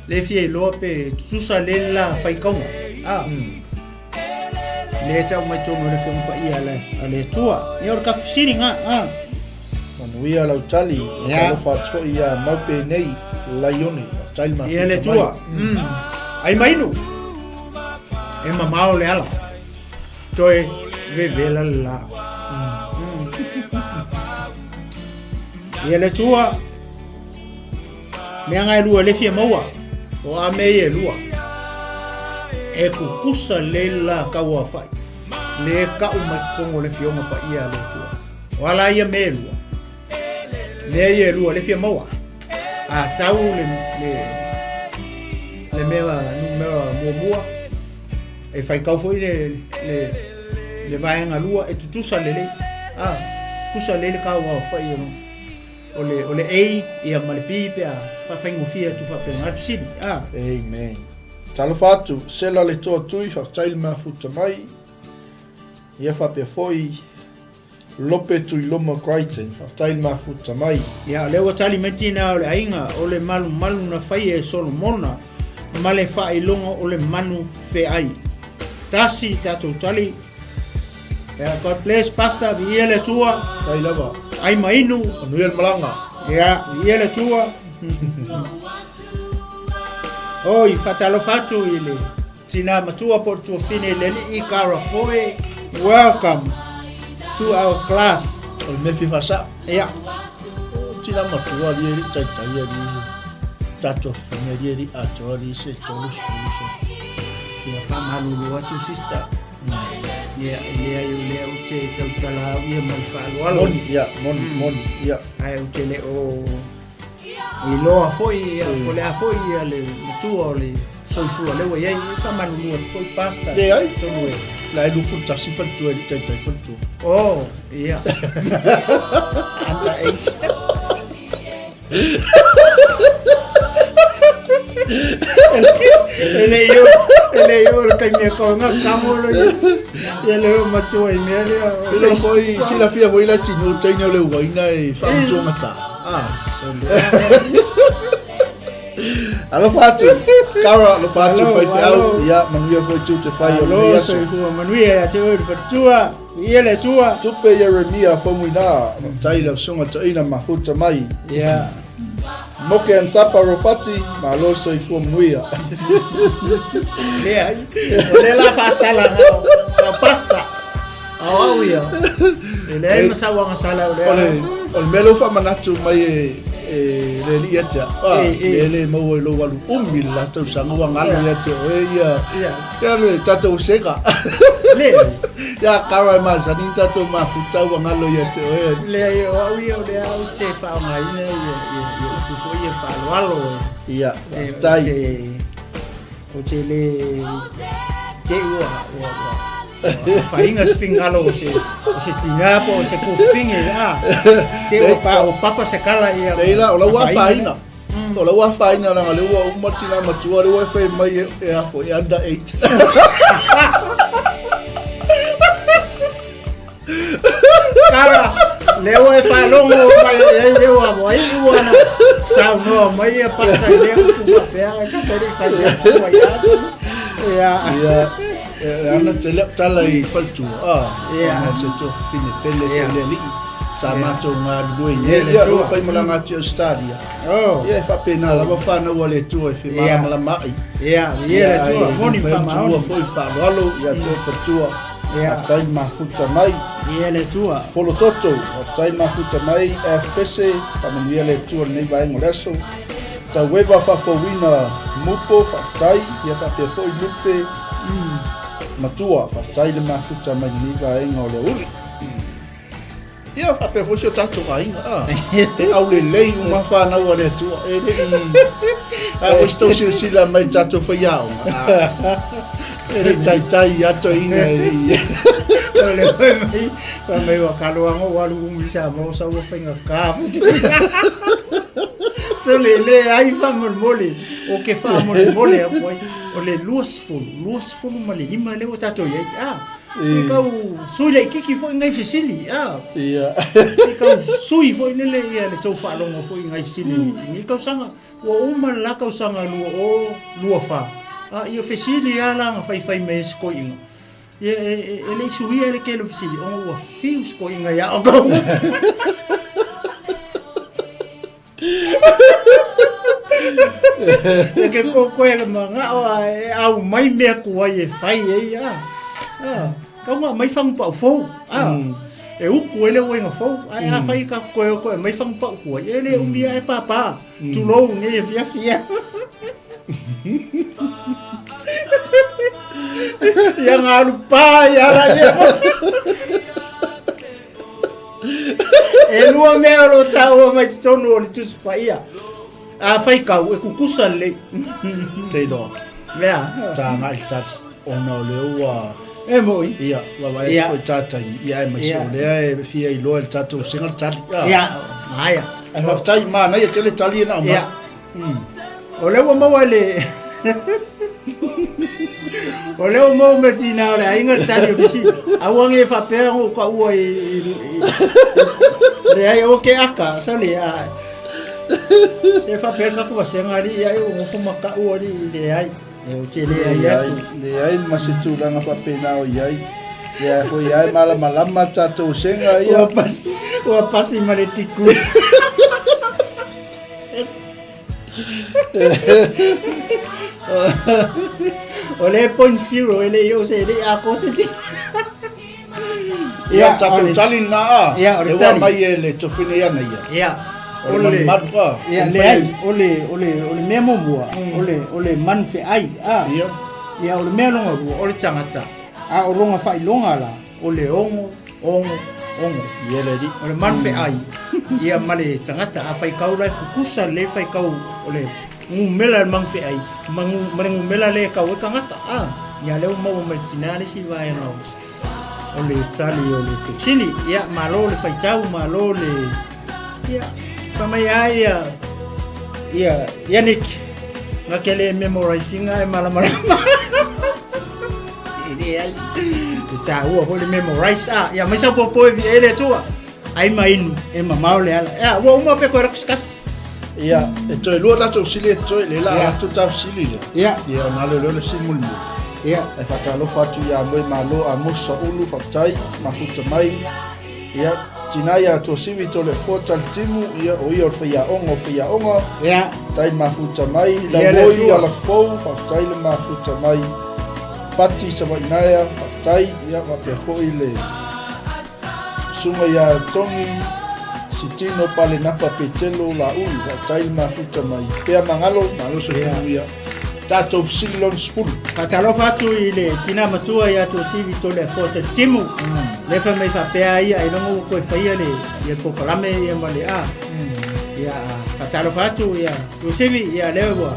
B: le fia iloa pe tutusa lelei la faitauga. Ah. Le tau mai tonu o le Afioga Paia a le, a le Atua. Ia o le tatou fesili na. Ah.
A: Manuia lau tali,
B: Ia.
A: talofa atu foi ia Maupe nei, Laione, faafetai le
B: Ia le
A: mafuta mai.
B: Atua. Mm. Ai mai inu. E mamao le ala. Toe vevela le la. Mm. Ia le Atua. Mea nga e lua le fia maua. O a mea ia e lua. E kukusa le la kau aofai. Le kau mai totonu o le fioga paia a le Atua. O a la ia mea e lua. Mea ia e lua le fia maua. A tau le, le, le mea numera muamua. E faitau foi le, le, le vaega lua e tutusa lelei. A, tutusa lelei le kau aofai o O le, o le A ia ma le B pe a faafaigofie atu faapena le fesili. Ah.
A: Amen. Talofa atu, sela le toa tui, faafetai le mafuta mai. Ia faapea foi, Lope Tuiloma Crichton, faafetai le mafuta mai.
B: Ia, o lea ua tali mai tina o le aiga, o le malumalu na faia e Solomona ma le faailoga o le manu feai. Tasi tatou tali. Yeah, God bless Pastor, viia le Atua.
A: Tai lava.
B: Ai ma inu.
A: Manuia le malaga.
B: Yeah, viia le Atua. Oi, faatalofa atu i le tina matua po o le tuafine le alii Karafoe. Welcome to our class.
A: O le mea fia faasao.
B: Yeah.
A: O tina matua li e li taitai ali tatou fine ali e li atoa ali se 30 se.
B: Ia faamalulu atu sister. Ia, e leai o lea ou te tautala au ia ma le faaaloalo.
A: Moni, ia, moni, moni, ia.
B: Ae ou te le o iloa foi ia, po o le a foi ia le matua o le soifua lea ua i ai. E faamalulu atu foi Pastor.
A: Leai.
B: Tonu e.
A: La e 21 faletua e le taitai faletua.
B: Oh, ia. Under age. E le i o, e le i o le taimi e kau ngā kamo lo ia. Ia le o matua i mea lea.
A: E le foi, silafia foi la tino teine o le uaina e whaamatuangata. Ah. Alofa atu, Kara, alofa atu, faifeau, ia, manuia foi tute whai o lenei aso.
B: Alo, manuia ia te oe le whatua. Ia le Atua.
A: Tupe Ieremia Faumuina, faafetai lau susuga toeaina mafuta mai.
B: Ia.
A: Moke and Tapa Ropati, malo soifua manuia.
B: Leai, o lea la faasala na pasta. Au au ia. E leai ma sauaga sala o lea.
A: O le, o le mea lea ua faamanatu mai e e le alii ia te au, a, le le maua i lou alu umi le la tausaga ua galo ia te oe ia, ia le tatou sega.
B: Le.
A: Ia kara e masani ni tatou mafuta ua galo ia te oe.
B: Leai, o au ia o lea ou te faaaogaina ia, ia, ia upu foi ia faaaloalo
A: e. Ia, faafetai.
B: Ou te le te ua ua ua afaina se finagalo o se o se tinā po o se kufine a te ua pa o papa se kala ia.
A: Leai la, o lau afaina. O lau afaina leaga lea ua uma tina matua lea ua e fai mai e afo e under age.
B: Kala, lea ua e faalogo mai ai lea ua ua iu ana saunoa mai ia pasta i lea upu faapea e ka peri fai atu ai aso. Ia.
A: Ia, e ana te leo tala i faletua. Ah, ia. Ona se tuafafine pele foi le alii. Sa matou galulue i nei. Ia, ua fai malaga atu i Australia.
B: Oh.
A: Ia, e faapena lava fanau a le Atua e femalamalamaai.
B: Ia, ia le Atua, moni faamaoni.
A: Ia, foi faaaloalo ia te oe faletua.
B: Ia.
A: Faafetai le mafuta mai.
B: Ia le Atua.
A: Folototo, faafetai le mafuta mai. F Pese, faamanuia le Atua i lenei vaega o le aso. Taueva faafouina Mupo, faafetai. Ia faapea foi Lupe Matua, faafetai le mafuta mai lenei vaega o le aoauli. Ia faapea foi si o tatou aiga, a. E aulelei uma fanau a le Atua. E le i... A foi se tou silasila mai i tatou faiaoga. A, e le i taitai ia toeaiina e le i...
B: O le fai mai, fai mai ua kaloaga ua alu umi i Samoa sa ua faigata So le leai faamolemole, o ke faamolemole atu ai, o le 20, 25 lea ua tatou i ai, a. Se kau sui laititi foi ngai fesili, a.
A: Ia.
B: Se kau sui foi lele ia le tou faalogo foi ngai fesili i nei tausaga. Ua uma le la tausaga 2024. A ia fesili lava la na faifai mai ai si toeaina. Ia e, e le i suia le tele o fesili ona ua fiu si toeaina ia outou. E ke kokoe le manao a e au mai mea tuai e fai ai a. A, kau nga mai fangu pau fou. A, e uku ai le uenga fou. Ae a fai ka koe o koe mai fangu pau tuai. E le umi a e pāpā. Tulou nei e fiafi ia. Ia ngā alu pā ia la ia. E lua mea o lo taua mai totonu o le Tusi Paia. A faikau, e kukusa lelei.
A: Te iloa.
B: Mea.
A: Ta agai i tali, ona o lea ua...
B: E moi.
A: Ia, vaavaai atu foi i ta taimi, ia aemaise o lea e fia iloa e le tatou vasega le tali.
B: Ia, maea.
A: Ae faafetai, manaia tele tali ia na aumai.
B: Ia. O lea ua maua le... O lea ua maua me tina o le aiga le tali o fesili. Aua nge faapea ngo ka ua i... Leai, o ke aka, sole, a... Se faapea ka ku vasenga ali, ia e o ngofo ma ka ua ali, leai. E o te leai atu.
A: Leai ma se tulaga faapena o i ai. Ia foi ai malamalama tatou senga ia.
B: Ua pasi, ua pasi ma le tiku. O le .0 e le i o se le a ko se ti.
A: Ia, tatou tali lena a.
B: Ia, o le
A: E ua
B: tali.
A: mai e le tofine ia na ia.
B: Ia.
A: O le manumaru a.
B: Ia, leai, o le, o le, o le mea muamua, o le, o le manu feai, a.
A: Ia.
B: Ia, o le mea lona lua, o le tagata, a o lona faailoga la, o le ono, ono, ono.
A: Ia le alii.
B: O le manu feai, ia ma le tagata, a faitau la e kukusa lelei faitau o le numera le manu feai, ma, ma le numera lea e tau ai tagata, a. Ia, lea ua maua mai le tina le isi vaega o, o le tali o le fesili. Ia, malo le faitau, malo le... Ia, fai mai lava ia, ia, ia Nick, na ke le memorize ina e malamalama. E leai, e taua foi le memorize a. Ia, mai sau popo e viia le Atua. Ai ma inu, e mamao le ala. Ia, ua uma pe koe raku se kasi.
A: Ia, e toe lua tatou fesili e totoe, lea la avatu ta fesili lea.
B: Ia.
A: Ia, ona alu lea o le fesili mulimuli.
B: Ia.
A: E faatalofa atu ia Moe Malo Amosa Ulu, faafetai, mafuta mai. Ia, tina ia Tuasivi Toleafoa Talitimu, ia, o ia o le faiaoga o faiaoga.
B: Ia.
A: Tai mafuta mai,
B: Ia, le
A: Lauoi
B: Atua.
A: Alafou, faafetai le mafuta mai. Pati Savainaea, faafetai, ia, faapea foi le susuga ia Togi. Titino Palenafa Petelo Laulu, faafetai le mafuta mai. Pea Magalo, malo soifua manuia. Tatou fesili lona 10.
B: Faatalofa atu i le tina matua ia Tuasivi Toleafoa Talitimu. Lea fai mai faapea ia ailoga ua toe faia le ia polokalame ia ma le a. Ia faatalofa atu ia Tuasivi ia lea ua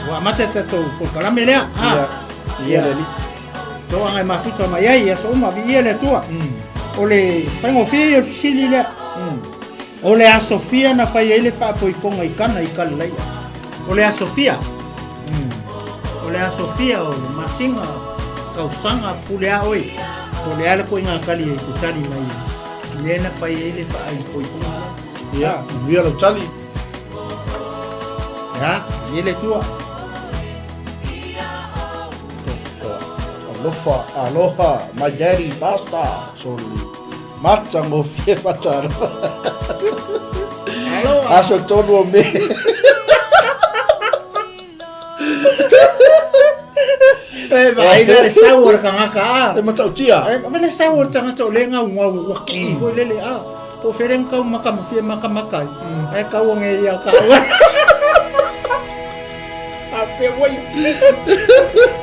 B: ua amata tatou polokalame lea.
A: Ia, ia le alii.
B: Toaga e mafuta mai ai i aso uma, viia le Atua. O le faigofie ia o le fesili lea. O le aso fia na fai ai le faapoipoga i Kana i Kalilaia? O le aso fia? O le aso fia o le masina, tausaga, pule a oe. Po o le a le koiga tali e te tali mai i mea na fai ai le faaipoipoga lea.
A: Ia, manuia lau tali.
B: Ia, viia le Atua.
A: Alofa, aloha, my daddy, basta. Sorry. Matagofie fatalofa.
B: Aloha.
A: Aso tonu o Me.
B: E vaai le sau o le tagata a.
A: E matautia.
B: E vaai le sau o le tagata o le gau gau ua kii foi lele a. Po o fea le kau maka ma fia makamaka ai. Ae kau ange ia kau. A pea wai.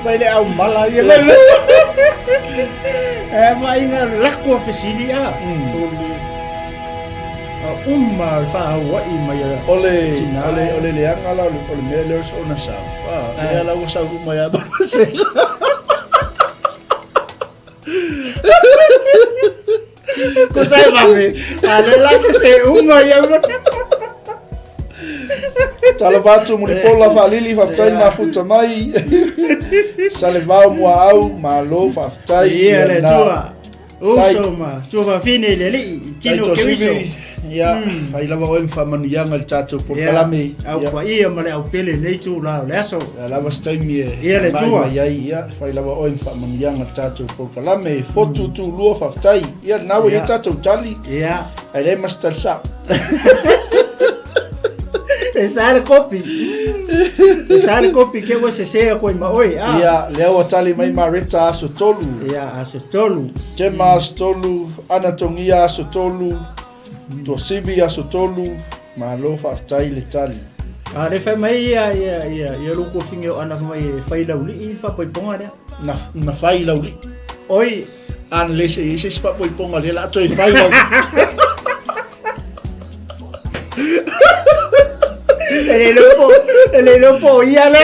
B: Mai le au mala ia. E vaai ngā lako a fesili a. Toli. Uma le whaauai mai a
A: O le, o le, o le leaga la o le, o le mea lea o se ona sau. Ah, lea la ua sau uma ia ma se.
B: Ko sai vave. A le la se se uma ia ma.
A: Talofa atu Mulipola Faalili, faafetai le mafuta mai. Salevao Muaau, malo faafetai.
B: Ia le Atua. Uso ma tua fafine i le alii, tino Keriso.
A: Ia, fai lava oe ma faamanuiaga i le tatou polokalame.
B: Au paia ma le au pele i lenei itula o le aso.
A: Ia lava se taimi e
B: Ia le
A: agai
B: Atua.
A: mai ai, ia, fai lava oe ma faamanuiaga i le tatou polokalame. Fotu tulua faafetai. Ia, lena ua i ai tatou tali.
B: Ia.
A: Ae leai ma se tali sao.
B: E sa le kopi. E sa le kopi ke ua sese a koe ma oe. Ah.
A: Ia, lea ua tali mai Mareta aso tolu.
B: Ia, aso tolu.
A: Gemma aso tolu, Ana Tongia aso tolu, Tuasivi aso tolu, malo faafetai le tali.
B: A le fai mai ia ia ia ia lu kofinge o ana fai mai e fai laulii le faapoipoga lea.
A: Na na fai laulii.
B: Oi,
A: Unless e i ai se isi faapoipoga lea la toe fai lau.
B: E le iloa po, e le iloa po o ia le.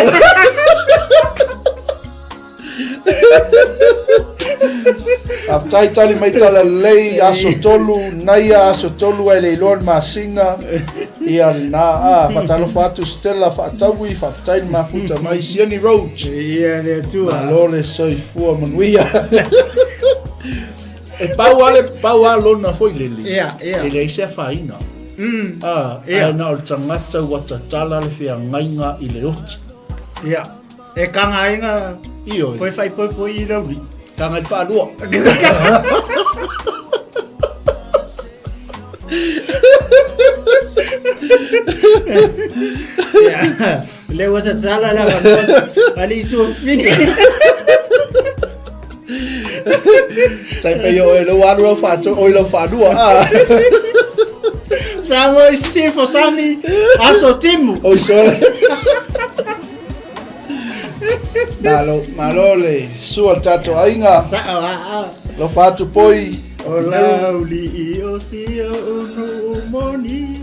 A: Faafetai tali mai tala lelei aso tolu, naia aso tolu ae le iloa le masina. Ia lena a faatalofa atu Stella Faataui, faafetai le mafuta mai Siani Road.
B: Ia le Atua.
A: Malo le soifua manuia. E pau a le pau a lona foi lele.
B: Ia, ia.
A: E leai se afaina. Ah,
B: Ia.
A: ae na o le tagata ua tatala le feagaiga i le oti.
B: Ia. E kanga ai nga
A: Ioe.
B: koe whaipoipoi i rauri.
A: Kanga i le whaalua.
B: Ia. Le ua tatala la vanua. Ali i tuafini.
A: Tai pei o e lau alu lau whaato, oi lau whaalua. Ah.
B: Samoa i sisifo sami aso timu.
A: Oi sola. Malo, malo le sua le tatou aiga.
B: Sao a a.
A: Lofa atu poi.
B: O lauli i o si o unu moni.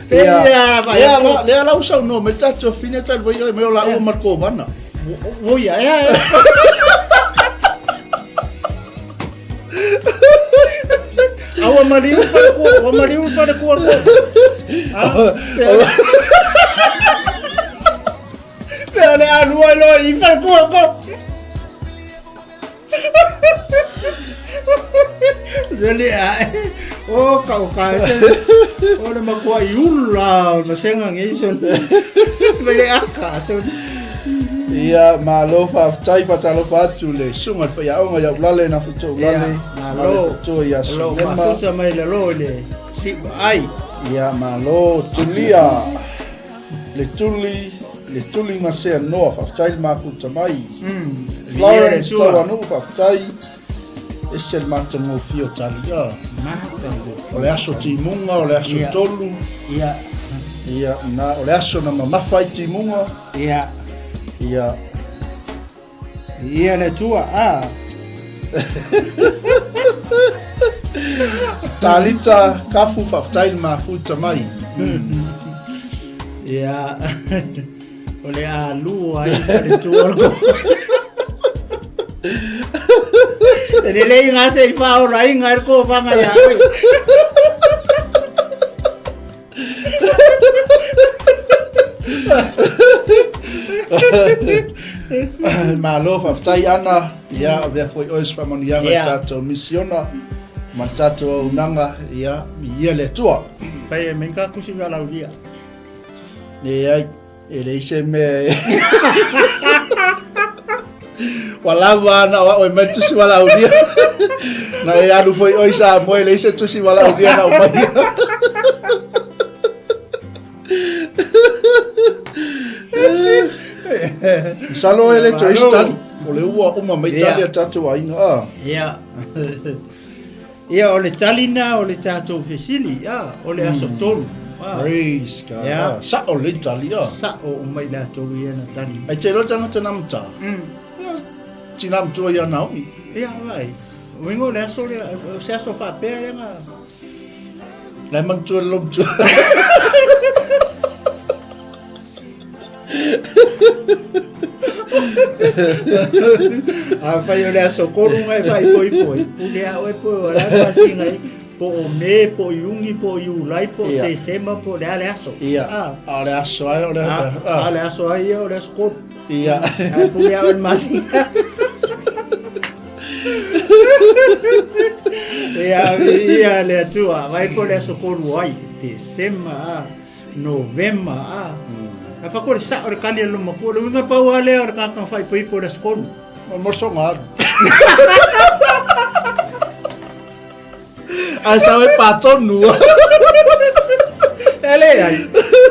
B: Pea, vai.
A: Lea la, lea la usau no, me tatou fine tal vai ai me o la ua marko vana.
B: O ia, ea, ea. A ua maliu le falekua, ua maliu le falekua le ko. Pea le alua i loa i falekua ko. Se le ae. O kau ka se. O le makua i ula o vasenga ngei son. Mai le aka se.
A: Ia, malo faafetai faatalofa atu le susuga i le faiaoga ia Ulale na Futo Ulale.
B: Malo.
A: Futo ia
B: Lo
A: Sulema.
B: mafuta mai le lo i le siua ai.
A: Ia, malo Tulia. Le tuli, le tuli ma sea noa faafetai le mafuta mai. Florence Tauanuu faafetai. Ese le matagofie o tali a.
B: Matagofie.
A: O le aso timuga, o le aso
B: Ia.
A: tolu.
B: Ia.
A: Ia, na, o le aso na mamafa ai timuga.
B: Ia.
A: Ia.
B: Ia le Atua, a.
A: Talita Kafu faafetai le mafuta mai.
B: Ia. O le a lua ai le tua o le ko. E lelei ngā se i whaora i ngā ko whanga ia oe.
A: Malo faafetai Ana, ia avea foi oe se faamanuiaga i
B: Ia.
A: tatou misiona ma le tatou auaunaga, ia, viia le Atua.
B: Fai e mai ka kusi ka laulia.
A: Leai, e leai se mea e... Ua lava ana o au e mai tusi walaulia. Na e alu foi oi Samoa e leai se tusi walaulia na aumai. Masalo e le toe isi tali. O le ua uma mai tali a tatou aiga. Ah.
B: Ia. Ia, o le tali na o le tatou fesili, a, o le aso tolu. A.
A: Praise God.
B: Ia.
A: Ah, Sa'o lelei tali, a.
B: Sa'o uma i latou ia na tali.
A: Ai te iloa le tagata na matā. Ia, tina matua ia Naomi.
B: Ia, vai. Uiga o le aso lea, o se aso faapea lea na...
A: La e manatua le lou matua.
B: A fai o le aso kolu ngai faaipoipoi, pule a oe po o le a masina ai, po o Me, po o Iuni, po o Iulai, po o Tesema, po o le a le aso.
A: Ia.
B: A.
A: A o le aso ai o le
B: A, a o le aso ai ia o le aso kolu.
A: Ia.
B: A pule a oe le masina. Ia, ia le Atua, vai po le aso kolu ai, Tesema, a. Novema, a. A whako le sa o le kali a loma po, le uinga pau a lea o le kakanga whaipoipo o le aso kolu.
A: O mo songa alu. Ai sa e patonu.
B: E le ai.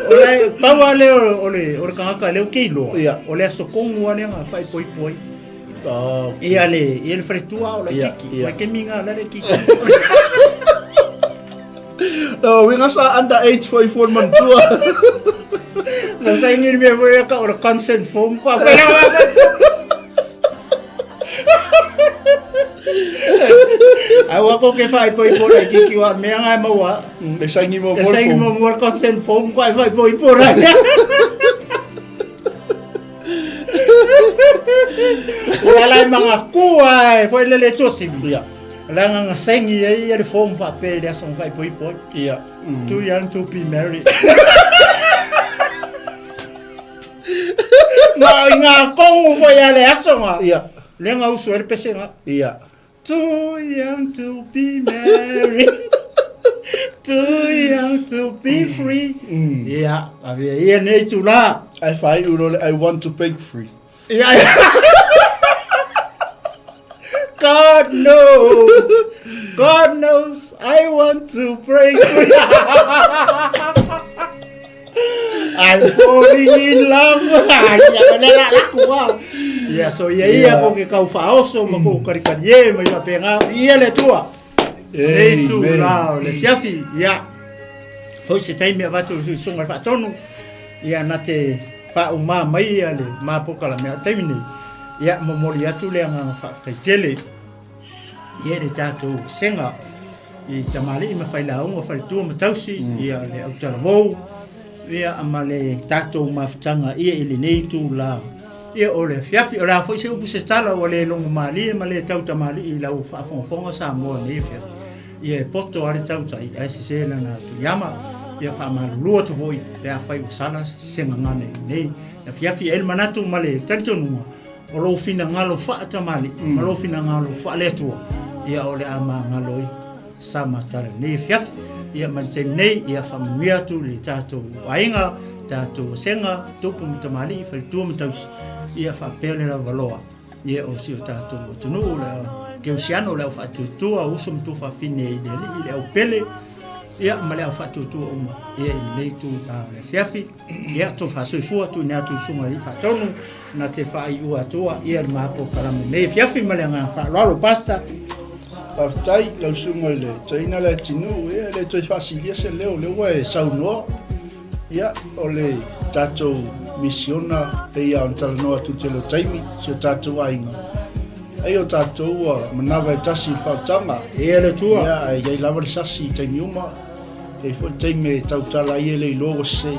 B: O le pau a lea o le o le kangaka leo ke iloa.
A: Ia.
B: O le aso kongu a lea nga whaipoipo ai.
A: Oh,
B: Ia le ia le wharetua o la
A: Ia,
B: kiki.
A: ia.
B: Mai ke minga la le kiki.
A: No, winga sa under age foi foi matua.
B: Na saini le mea foi ka o le consent form ko fa Ai wa ko ke fai poi po lai ki ki wa mea ngai maua.
A: E saini mo
B: E saini mo mo consent form ko ai fai poi po lai. Ua lai manga kua e foi lele tosi.
A: Ia.
B: Leaga na saini ai ia le form faapea i le aso na faaipoipo ai.
A: Ia.
B: Too young to be married. Ma i ngā kongu foi a le aso nga.
A: Ia.
B: Lea nga usu ai le pese nga.
A: Ia.
B: Too young to be married. Too young to be free. Ia, avea ia nei tula.
A: Ai whai uro le I want to break free.
B: Ia, ia. God knows. God knows I want to break free. I'm falling in love. Ai, ia, le la la kua. Ia, so ia ia ko ke kau whaoso ma ko karikari e mai faapena. Ia le Atua. Nei tu la o le fiafi. Ia. Foi se taimi avatu i suisuga le faatonu. Ia na te faauma mai ia le ma polokalame a o le taimi nei. Ia momoli atu le agaga faafetai tele ia i le tatou vasega i tamalii ma failauga, faletua ma tausi, ia le autalavou, ia ma le tatou mafutaga ia i lenei itula ia o le afiafi. O le a foi se upu se tala ua le logomalie ma le tautamalii i lau faafogafoga Samoa i lenei afiafi. Ia e poto lava le tautai ae sese lana atu iama. Ia faamalulu atu foi pe afai ua sala se gagana i lenei afiafi. E i ai le manatu ma le talitonuga o lou finagalo faatamalii ma lou finagalo faale-Atua, ia o le a magalo ai sa matala i lenei afiafi. Ia ma le taimi nei, ia faamanuia atu i le tatou aiga, tatou vasega, tupu ma tamalii, faletua ma tausi, ia faapea le lavaloa. Ia o si o tatou atunuu, le kerisiano, le au faatuatua, uso ma tuafafine i le Alii, le au pele, ia ma le au faatuatua uma, ia i lenei itula o le afiafi. Ia, tou faasoifua tuuina atu i susuga i Alii Faatonu, na te faaiua atua ia le ma polokalame i lenei afiafi ma le agaga faaaloalo. Pastor.
A: Faafetai lau susuga i le toeaina Leatinuu, ia e le toe faasilia se leo, o lea ua e saunoa. Ia, o le tatou misiona pei lava ona talanoa atu i le tele o taimi, si o tatou aiga, ai o tatou ua manava e tasi i le faautaga.
B: Ia le Atua.
A: Ia, ae i ai lava le sasi i taimi uma. E i ai foi le taimi e tautala ai e le iloa ua sese.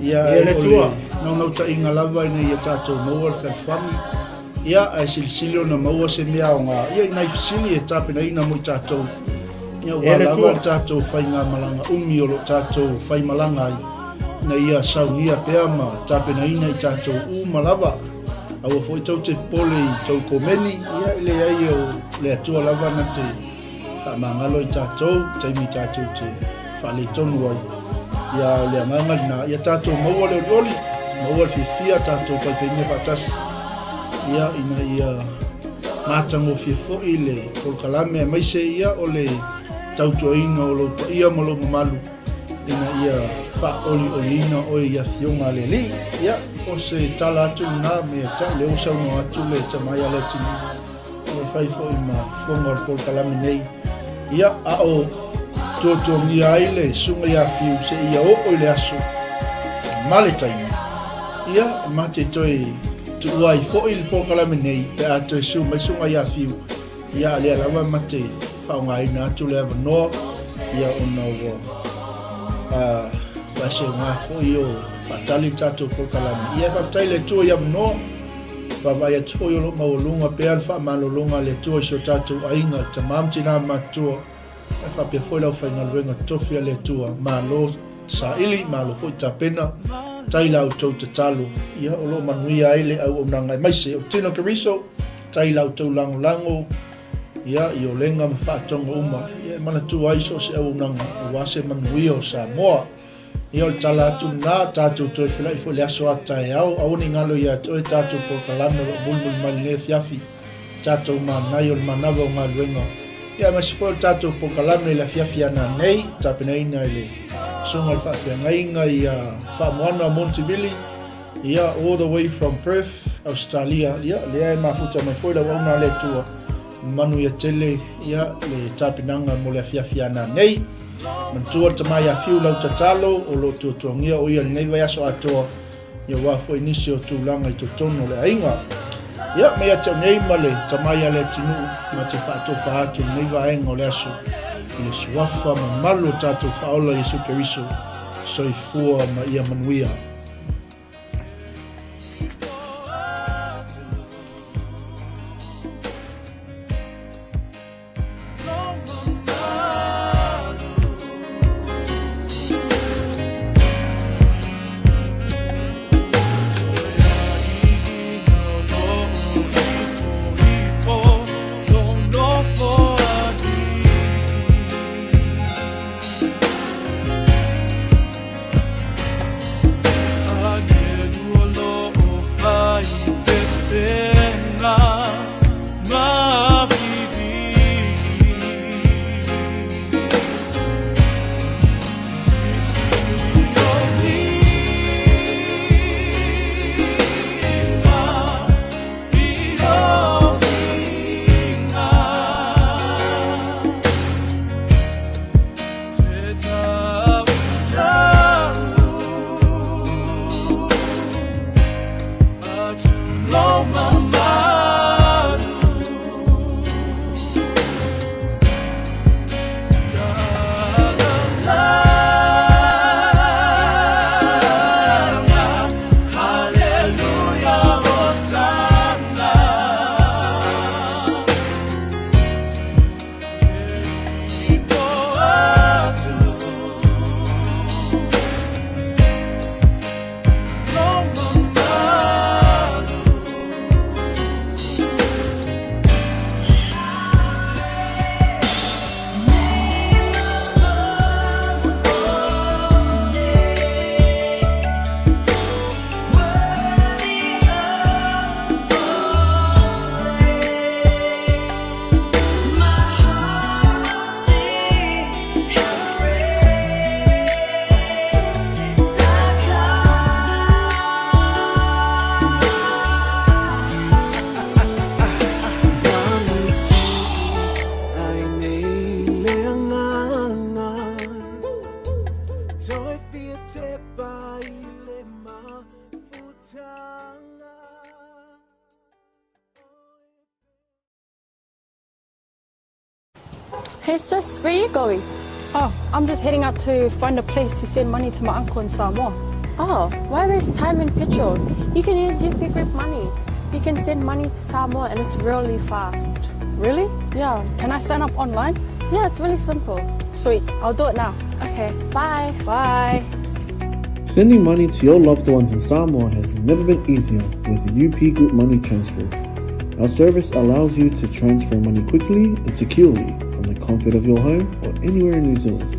A: Ia,
B: Ia le
A: o le
B: Atua.
A: naunautaiga lava ina ia tatou maua le fealofani. Ia, ae silisili ona maua se mea aoga, ia i nai fesili e tapenaina mo i tatou, ia aua lava le tatou faigamalaga umi o lo o tatou faimalaga ai, ina ia saunia pea ma tapenaina i tatou uma lava. Aua foi tou te popole i tou komeni, ia e leai o le Atua lava na te faamagalo i tatou, taimi tatou te faaletonu ai. Ia o le agaga lena, ia tatou maua le olioli, maua le fiafia, tatou faifaimea faatasi, ia ina ia matagofie foi le polokalame aemaise ia o le tautuaina o lou paia ma lou mamalu ina ia faaolioliina oe i afioga a le Alii. Ia, o se tala atu lena me ia te au, lea ua saunoa atu le tama ia Leatinuu. E fai foi ma fofoga o le polokalame nei. Ia, a o tuatuagia ai le susuga ia Fiu seia oo i le aso ma le taimi, ia, ma te toe tuua ai foi le polokalame nei pe a toe susu mai susuga ia Fiu, ia, a lea lava ma te faaaogaina atu le avanoa, ia, ona ua, a, ua seuga foi o faatali le tatou polokalame. Ia, e faafetai i le Atua i avanoa. Vaavaai atu foi o lo o maualuga pea le faamalologa a le Atua i si o tatou aiga, tama ma tina matutua, ae faapea foi le aufaigaluega totofi a le Atua. Malo saili, malo foi tapena, tai la outou tatalo, ia o lo o manuia ai le auaunaga aemaise o Tino Keriso, tai la outou lagolago, ia i olega ma faatoga uma, ia e manatua ai so o se auaunaga aua se manuia o Samoa. Ia o le tala atu lena, tatou toe feiloai foi i le aso a taeao, aua ne i galo ia te oe tatou polokalame o lo o mulimuli mai lenei afiafi, tatou manaia o le manava o galuega. Ia aemaise foi o le tatou polokalame i le afiafi a nanei, tapenaina e le Susuga i le Faafeagaiga ia Faamoana Montivili, ia all the way from Perth, Australia. Ia lea e mafuta mai foi le auauna a le Atua. Manuia tele ia le tapenaga mo le afiafi a nanei. Manatua le tama ia Fiu lau tatalo o lo o tuatuagia o ia lenei vaiaso atoa ia aua foi nisi o tulaga i totonu o le aiga. Ia, mai ia te au nei ma le tama ia Leatinuu ma te faatofa atu lenei vaega o le aso i le suafa mamalu o tatou Faaola Iesu Keriso. Soifua ma ia manuia.
C: Hey sis, where you going?
D: Oh, I'm just heading out to find a place to send money to my uncle in Samoa.
C: Oh, why waste time and petrol? You can use UP Group Money. You can send money to Samoa and it's really fast.
D: Really?
C: Yeah.
D: Can I sign up online?
C: Yeah, it's really simple.
D: Sweet, I'll do it now.
C: Okay, bye.
D: Bye.
E: Sending money to your loved ones in Samoa has never been easier with UP Group Money Transfer. Our service allows you to transfer money quickly and securely from the comfort of your home or anywhere in New Zealand.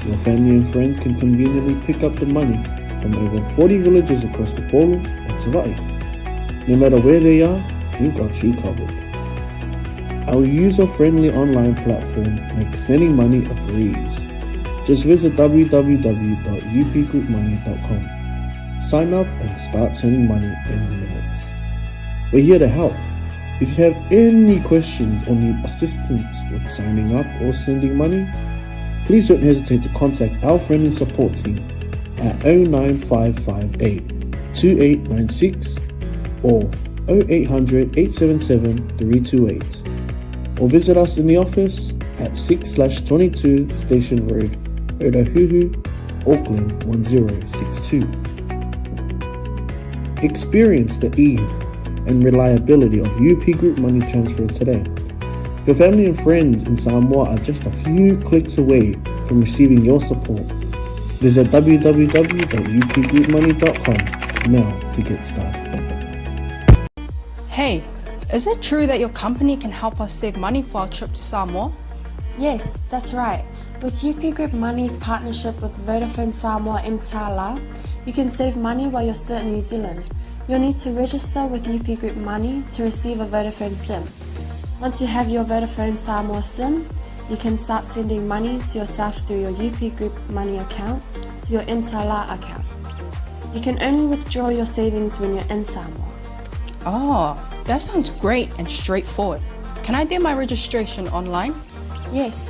E: Your family and friends can conveniently pick up the money from over 40 villages across the Polo and Savai'i. No matter where they are, we've got you covered. Our user-friendly online platform makes sending money a breeze. Just visit www.upgroupmoney.com. Sign up and start sending money in minutes. We're here to help. If you have any questions or need assistance with signing up or sending money, please don't hesitate to contact our friendly support team at 09558 2896 or 0800 877 328 or visit us in the office at 6 22 Station Road, Otahuhu, Auckland 1062. Experience the ease and reliability of UP Group Money Transfer today. Your family and friends in Samoa are just a few clicks away from receiving your support. Visit www.upgroupmoney.com now to get started.
D: Hey, is it true that your company can help us save money for our trip to Samoa?
C: Yes, that's right. With UP Group Money's partnership with Vodafone Samoa Mtala, you can save money while you're still in New Zealand. You'll need to register with UP Group Money to receive a Vodafone SIM. Once you have your Vodafone Samoa SIM, you can start sending money to yourself through your UP Group Money account to your Mtala account. You can only withdraw your savings when you're in Samoa.
D: Oh, that sounds great and straightforward. Can I do my registration online?
C: Yes,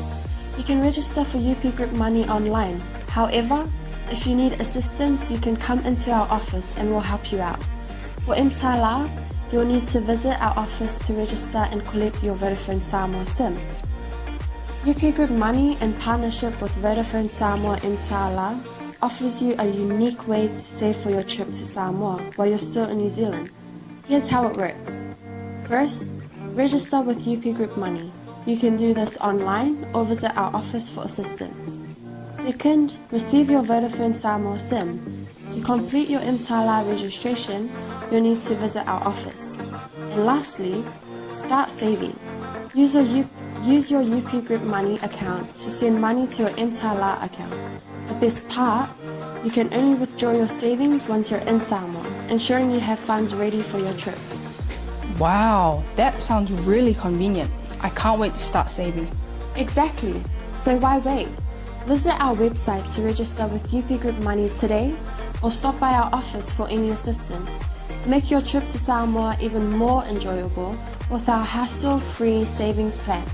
C: you can register for UP Group Money online. However, if you need assistance, you can come into our office and we'll help you out. For Mtala, you'll need to visit our office to register and collect your Vodafone Samoa SIM. UP Group Money, in partnership with Vodafone Samoa Mtala, offers you a unique way to save for your trip to Samoa while you're still in New Zealand. Here's how it works. First, register with UP Group Money. You can do this online or visit our office for assistance. Second, receive your Vodafone Samoa SIM. To complete your Mtala registration, you'll need to visit our office. And lastly, start saving. Use your, U- use your UP Group Money account to send money to your Mtala account. The best part, you can only withdraw your savings once you're in Samoa, ensuring you have funds ready for your trip.
D: Wow, that sounds really convenient. I can't wait to start saving.
C: Exactly. So why wait? Visit our website to register with UP Group Money today or stop by our office for any assistance. Make your trip to Samoa even more enjoyable with our hassle-free savings plan.